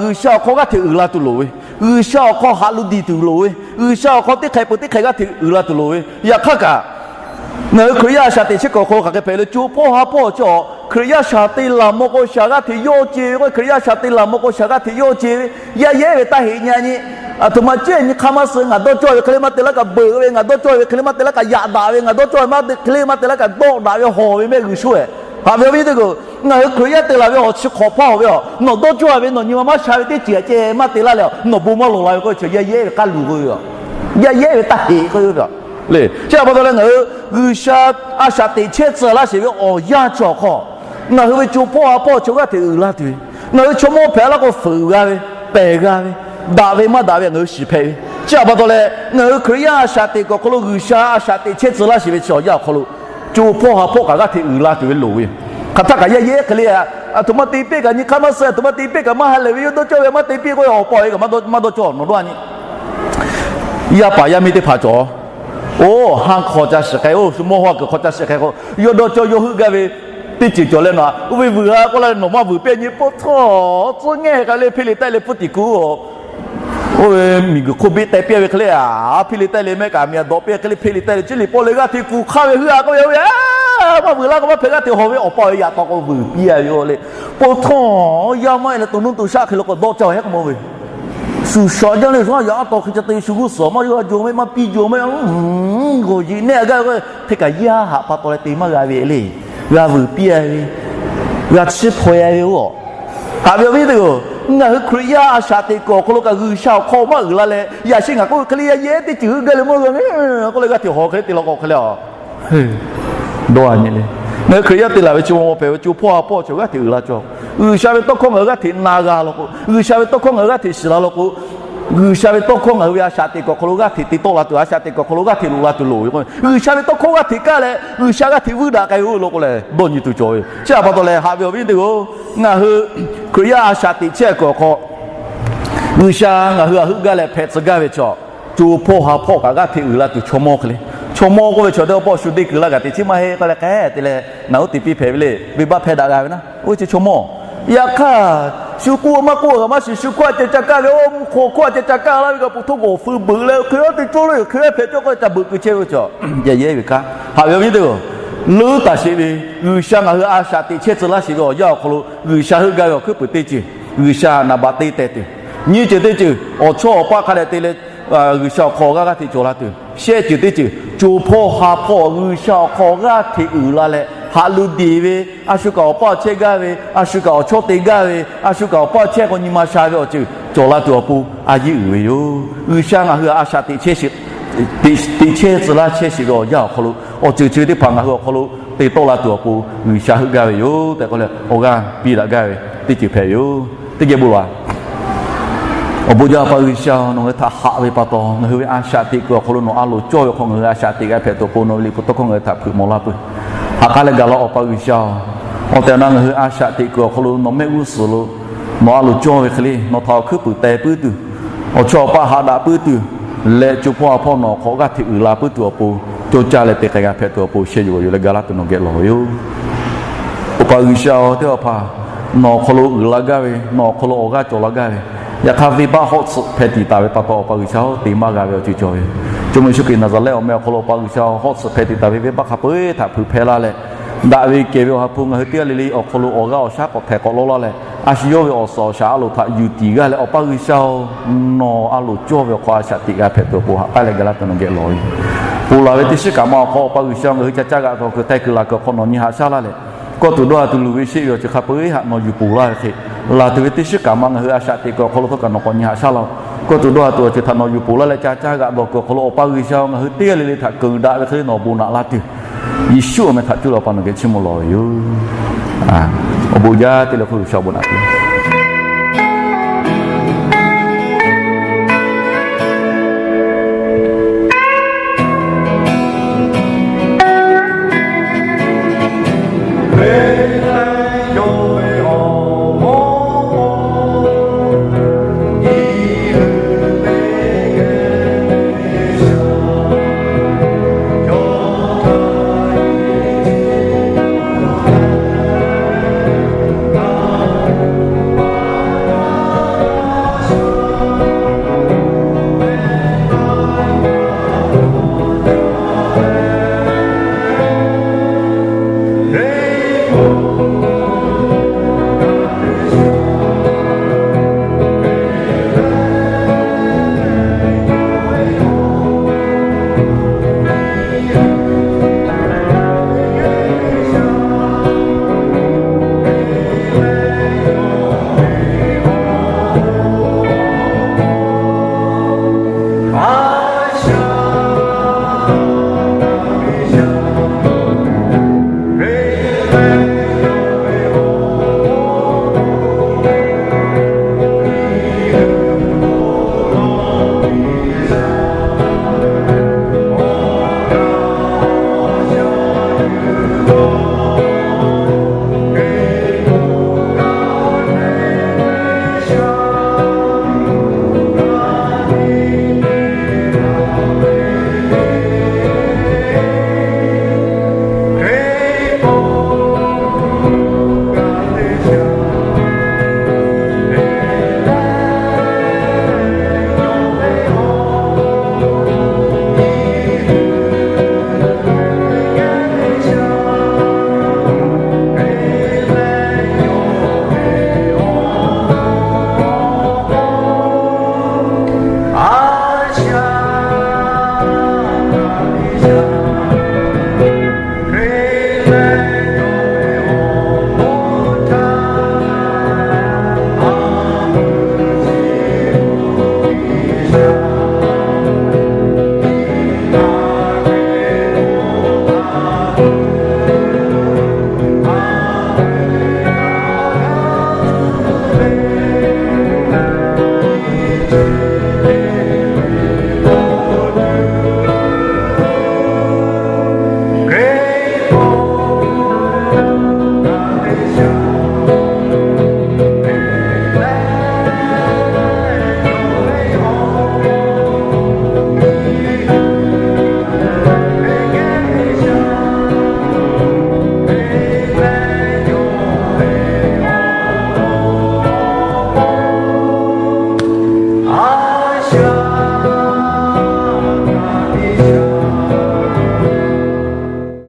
G'uiˬsha awˬ hk'aw g'aˇ hteꞈ uiˍ la tuˬ loˍ ve, G'uiˬsha awˬ hk'aw haꞈ lu diˬ tuˬ loˍ ve, G'uiˬsha awˬ hk'aw teˇ hk'ehꞈ peuˬ teˇ hk'ehꞈ g'aˇ hteꞈ uiˍ la tuˬ loˍ ve. Yaꞈ hk'aˇ kaꞈ, ngaˬ hui Hkriꞈ yaˇ a shaꞈ teꞈ chehˇ kuiˬ awˬ hk'aw lo hk'aˬ hk'e hpehꞈ le, co hpawˇ ha hpawˇ chi a, Hkriꞈ yaˇ shaˍ te laˬ maw k'o shaˍ g'aˇ hteꞈ yawˇ ce ve k'o, Hkriꞈ yaˇ shaˍ te laˬ maw k'o shaˍ g'aˇ hteꞈ yawˇ ce ve, yaˇ yehˉ ve taˇ heꞈ nyi a nyi. A htoꞈ ma cehˇ nyi hk'aˇ maˇ suh, ngaˬ dawˇ cawˇ ve hk'e le maˇ te laˇ kaꞈ beuꞈ ve, ngaˬ dawˇ cawˇ ve hk'e le maˇ te laˇ kaꞈ yaꞈ daꞈ ve, ngaˬ dawˇ cawˇ ve maˇ te hk'e le maˇ te laˇ kaꞈ dawˆ daꞈ ve hawˬ ve mehˆ g'uiˬ sho e. Haꞈ ve awˬ viˉ teˇ g'aˇ, ngaˬ hui Hkriꞈ yaˇ te laˬ ve awˬ chi hk'awꞈ hpaˇ hawˬ ve a, nawˬ dawˇ cawˇ ve nawˬ nyi ma maˇ sha ve teˇ ceuˬ a ceh maˇ te laˇ leh a, nawˬ bon maˇ lawˬ la ve k'oˆ ve chi yaˇ yehˉ ve k'aˇ luˬ k'oˆ ve a, yaˇ yehˉ ve taˇ heꞈ k'oˆ ve a. Le chi a pa taw leh ngaˬ hui G'uiˬsha a shaꞈ teꞈ chehˇ tcuh laˇ sheˍ ve awˬ yanˇ chi awˬ hk'aw, ngaˬ hui ve co hpawˇ ha hpawˇ chaw g'aˇ hteꞈ uiˍ la tuˬ ve, ngaˬ hui chaw mawˇ hpehꞈ laˇ k'o fuiˍ g'a ve, pehˬ g'a ve, daꞈ ve maˇ daꞈ ve ngaˬ hui shiˍ hpehꞈ ve. Chi a pa taw leh ngaˬ hui Hkriꞈ yaˇ a shaꞈ teꞈ kuiˬ awˬ hk'aw lo G'uiˬsha a shaꞈ teꞈ chehˇ tcuh laˇ sheˍ ve chi awˬ yanˇ awˬ hk'aw lo, co hpawˇ ha hpawˇ kaꞈ g'aˇ hteꞈ uiˍ la tuˬ ve loˍ ve. Hk'aˬ htaˇ kaꞈ yaˇ yehˉ hk'e le a Aˬ htoꞈ ma te piˇ kaꞈ nyi hk'aˇ maˇ suh, aˬ htoꞈ ma te piˇ kaꞈ maˇ ha lehˬ ve, yawˇ dawˇ cawˇ ve maˇ te piˇ k'o, awˬ pa awˬ e kaꞈ maˇ dawˇ cawˇ, nawˬ dawˇ a nyi. Yaˇ paˍ yaˇ miˇ teˇ hpaˍ cawˬ, oˇ haˉ hk'aw ca shiˍ k'ai, oˇ shu mawˇ haw kuiˬ hk'aw ca shiˍ k'ai k'o, yawˇ dawˇ cawˇ yawˇ heuˆ gaˇ ve teˇ ceuˬ cawˬ leh nawˬ, oˇ ve vuiˬ ha k'oˆ la leh nawˬ maˇ vuiˬ piˇ nyi, po htawˇ tcuhˉ ngehˇ k'ai leh hpeˇ le taˆ leh pfuhˇ tiˍ kuiˬ-oˬ. Oˇ ve miˬguiˬ hk'oˆ beˆ teh piˇ ve hk'e le, a hpeˇ le taˆ leh mehˆ kaꞈ miˬ a dawꞈ piˇ hk'e le, hpeˇ le taˆ leh chi liꞈ pawˆ leh g'aˇ hteꞈ kuˬ hk'aˇ ve heuˆ a k'oˆ ve, maˇ vuiˬ laˇ k'o maˇ hpehꞈ, g'aˇ hteꞈ hawˬ ve awˬ pa awˬ e yaꞈ taw k'o vuiˬ piˇ a ve yoˬ le. Po htawˇ yaˇ maˇ e leh to nuˇ to shaˆ hk'e lo k'o dawˇ cawˇ hehˉ k'o mawˇ ve, suˍ shaˍ jaˇ leh zuhꞈ yaꞈ a taw hk'e ca te shu g'uˇ suhˍ maˇ yawˇ a jo maˇ piˇ jo maˇ, g'awˬ yeꞈ nehˆ gaˇ ve k'o, hk'e kaꞈ yaˇ haꞈ pa taw leh te maˇ g'a ve le. G'a vuiˬ piˇ a ve, g'a chiˇ hpaw a ve oˬ. Haꞈ ve awˬ viˉ teˇ g'aˇ, ngaˬ hui Hkriꞈ yaˇ a shaꞈ teꞈ kuiˬ awˬ hk'aw lo kaꞈ G'uiˬsha awˬ hk'aw maˇ uiˍ la leh, yaꞈ sheh ngaˬ k'oˆ ve hk'e le yaˇ yehˬ teˇ ceuˬ heuˆ gaˇ leh mawˇ g'a ve k'oˆ leh g'aˇ hteꞈ hawˬ hk'e le te law k'o hk'e le a. Dawˇ a nyi le. Ngaˬ hui Hkriꞈ yaˇ te laˬ ve chi ma maw hpehꞈ ve co hpawˇ ha hpawˇ chi g'aˇ hteꞈ uiˍ la cawˇ. G'uiˬsha ve tawˇ hkawˇ ngaˬ hui g'aˇ hteꞈ na g'a law k'o, G'uiˬsha ve tawˇ hkawˇ ngaˬ hui g'aˇ hteꞈ shiˍ la law k'o, G'uiˬsha ve tawˇ hkawˇ ngaˬ hui ve a shaꞈ teꞈ kuiˬ awˬ hk'aw lo g'aˇ hteꞈ te tawˆ la tuˬ, a shaꞈ teꞈ kuiˬ awˬ hk'aw lo g'aˇ hteꞈ loꞈ la tuˬ loˍ ve k'o, G'uiˬsha ve tawˇ hkawˇ g'aˇ hteꞈ kaˇ leh G'uiˬsha g'aˇ hteꞈ vuiˇ daꞈ k'ai ve oˬ law k'o lehˬ, dawˇ nyi tuˬ cawˬ ve. Chi htaꞈ pa taw lehˬ, haꞈ ve awˬ viˉ teˇ g'aˇ, ngaˬ hui Hkriꞈ yaˇ a shaꞈ teꞈ chehˇ kuiˬ awˬ hk'aw G'uiˬsha ngaˬ hui htaꞈ heuˆ gaˇ leh hpehꞈ tcuh gaˇ ve chaw, co hpawˇ ha hpawˇ kaꞈ g'aˇ hteꞈ uiˍ la tuˬ chaw mawˇ hk'e le. Chaw mawˇ k'oˆ ve chaw teˇ awˬ pawˆ shu deˇ kuiˬ laˇ kaꞈ teꞈ chiˉ maˇ heˆ k'oˆ leh k'ai te leh, ngaˬ hui teˇ piˇ hpehꞈ ve le, venˇbaˆ hpehˇ daꞈ g'a ve naˉ, oˇ ve chi chaw mawˇ. Yaꞈ hk'aˇ, shu k'oˆ maˇ k'oˆ kaꞈ maˇ shiˍ, shu hkawˇ a ceh ca kaˇ ve, oˇ mvuhˇ hk'aw hkawˇ a ceh ca kaˇ laˇ ve kaꞈ, pu htoˇ g'awˬ feu beuꞈ leh, hk'e a te cawˇ le, hk'e a hpehꞈ cawˇ k'oˆ leh ca beuꞈ keu chehˇ ve chaw, yehˬ yehˇ ve kanˉ. Haꞈ ve awˬ viˉ teˇ g'aˇ, leuˉ taˍ sheˍ ve, G'uiˬsha ngaˬ hui a shaꞈ teꞈ chehˇ tcuh laˇ sheˍ ve awˬ yanˇ awˬ hk'aw lo G'uiˬsha heuˆ gaˇ ve awˬ hkuiˉ puiˍ teˇ ceuˬ, G'uiˬsha naˍ baꞈ te tehˬ tuˬ, nyiˇ ceuˬ teˇ ceuˬ awˬ chawˇ awˬ paˆ hk'a dehꞈ te leh G'uiˬsha awˬ hk'aw g'aˇ hteꞈ cawˬ la tuˬ, shehˆ ceuˬ teˇ ceuˬ co hpawˇ ha hpawˇ G'uiˬsha awˬ hk'aw g'aˇ hteꞈ uiˍ la leh haꞈ lu deˬ ve, a shu kaꞈ awˬ paˇ awˬ chehˇ gaˇ ve, a shu kaꞈ awˬ chawˇ te gaˇ ve, a shu kaꞈ awˬ paˇ awˬ chehˇ k'o nyi ma sha ve awˬ ceuˬ cawˬ la tuˬ awˬ pon a yeˇ uiˍ ve yoˬ. G'uiˬsha ngaˬ hui a shaꞈ teꞈ chehˇ shiˍ, teꞈ, teꞈ chehˇ tcuh laˇ chehˇ shiˍ ve awˬ yanˇ awˬ hk'aw lo awˬ ceuˬ chi ve teˇ hpaˍ ngaˬ hui awˬ hk'aw lo te tawˆ la tuˬ awˬ pon G'uiˬsha heuˆ gaˇ ve yoˬ tehꞈ k'oˆ leh awˬ g'aˇ piˇ daꞈ gaˇ ve teˇ ceuˬ hpehꞈ ve yoˬ. Teˇ geh bon lawˬ. Awˬ bon jaˇ Awˬ pa G'uiˬsha-oˬ, nawˬ ngaˬ hui htaꞈ haꞈ ve pa taw, ngaˬ hui ve a shaꞈ teꞈ kuiˬ awˬ hk'aw lo nawˬ a loˍ cawˇ ve hk'aw ngaˬ hui a shaꞈ teꞈ g'a hpehꞈ tuˬ awˬ pon nawˬ ve liꞈ hpu tawˇ hkawˇ ngaˬ hui htaꞈ hpeuꞈ maw laˇ peuˬ. Haꞈ k'aˉ leh gaˬ la Awˬ pa G'uiˬsha-oˬ, awˬ tehˬ awˬ na ngaˬ hui a shaꞈ teꞈ kuiˬ awˬ hk'aw lo nawˬ mehˆ g'uˇ suhˍ lo nawˬ a loˍ cawˇ ve hk'e le nawˬ htaꞈ awˬ hkuiˉ puiˍ teh puiˉ tuˬ, awˬ chawˇ awˬ paˆ haꞈ daꞈ puiˉ tuˬ leh, co hpawˇ ha hpawˇ nawˬ awˬ hk'aw g'aˇ hteꞈ uiˍ la puiˉ tuˬ awˬ pon cawˇ caˇ leh te k'ai g'a hpehꞈ tuˬ awˬ pon sheh yuˬ g'awˬ yuˬ leh ga laˇ tuˬ nawˬ geh lawˬ ve yoˬ. Awˬ pa G'uiˬsha-oˬ, teˇ hpaˍ nawˬ awˬ hk'aw lo uiˍ la gaˇ ve, nawˬ awˬ hk'aw lo awˬ g'aˇ cawˬ la gaˇ ve, yaꞈ hk'aˇ venˇbaˆ hawˆ tsuhꞈ hpeh tiꞈ taˍ ve pa taw, Awˬ pa G'uiˬsha-oˬ, te maˇ g'a ve awˬ ceuˬ cawˬ ve. Jawˇmawˇ Yeˍsuˆ Hkriꞈ Naˍzaˍrehˆ awˬ meh awˬ hk'aw lo Awˬ pa G'uiˬsha hawˆ tsuhꞈ hpeh tiꞈ taˍ ve venˇbaˆ hk'a peu-eˬ htaꞈ hpeuꞈ hpehˇ laˇ leh, daꞈ ve kehˬ ve awˬ ha hpu ngaˬ hui teˇ g'aˇ le le awˬ hk'aw lo awˬ g'aˇ awˬ shaˉ k'awꞈ htaiˍ k'awꞈ lawˇ laˇ leh, a shu yawˇ ve awˬ suhˍ awˬ shaˍ a loˍ htaꞈ yuˬ tiˍ g'aˇ leh, Awˬ pa G'uiˬsha-oˬ, nawˬ a loˍ cawˇ ve awˬ hk'aw a shaꞈ teꞈ g'a hpehꞈ tuˬ awˬ pon haꞈ k'aˉ leh ga laˇ tuˬ nawˬ geh lawˬ ve yoˬ. Ponˬ laˬ ve teˇ shiˉ kaꞈ ma awˬ hk'aw Awˬ pa G'uiˬsha ngaˬ hui ca caˇ g'aꞈ dawˬ kuiˬ htaiˍ kuiˬ laˬ kuiˬ awˬ hk'aw nawˬ nyi haꞈ shaˉ laˇ leh, kawˇ tuˬ dawˇ ha tuˬ luˬ ve sheˆ ve awˬ ceuˬ hk'a peu-eˬ htaꞈ nawˬ yuˬ ponˬ laˇ ve hk'e, laˬ tuˬ ve teˇ shiˉ kaꞈ ma ngaˬ hui a shaꞈ teꞈ kuiˬ awˬ hk'aw lo htawˇ kaꞈ nawˬ k'awꞈ nyi haꞈ shaˉ laˇ-oˬ. Kawˇ tuˬ dawˇ ha tuˬ awˬ ceuˬ htaꞈ nawˬ yuˬ ponˬ laˇ leh ca caˇ g'aꞈ dawˬ kuiˬ awˬ hk'aw lo Awˬ pa G'uiˬsha ngaˬ hui teˇ g'aˇ le le htaꞈ keunˍ daꞈ ve hk'e le nawˬ bon naꞈ laˇ tuˬ, Yeˍsuˆ awˬ meh htaꞈ cuˇ leh Awˬ pa nawˬ geh chiˇ mvuh lawˬ ve yoˬ. Awˬ bon jaˇ te leh hk'oˆ G'uiˬsha bon naꞈ piˇ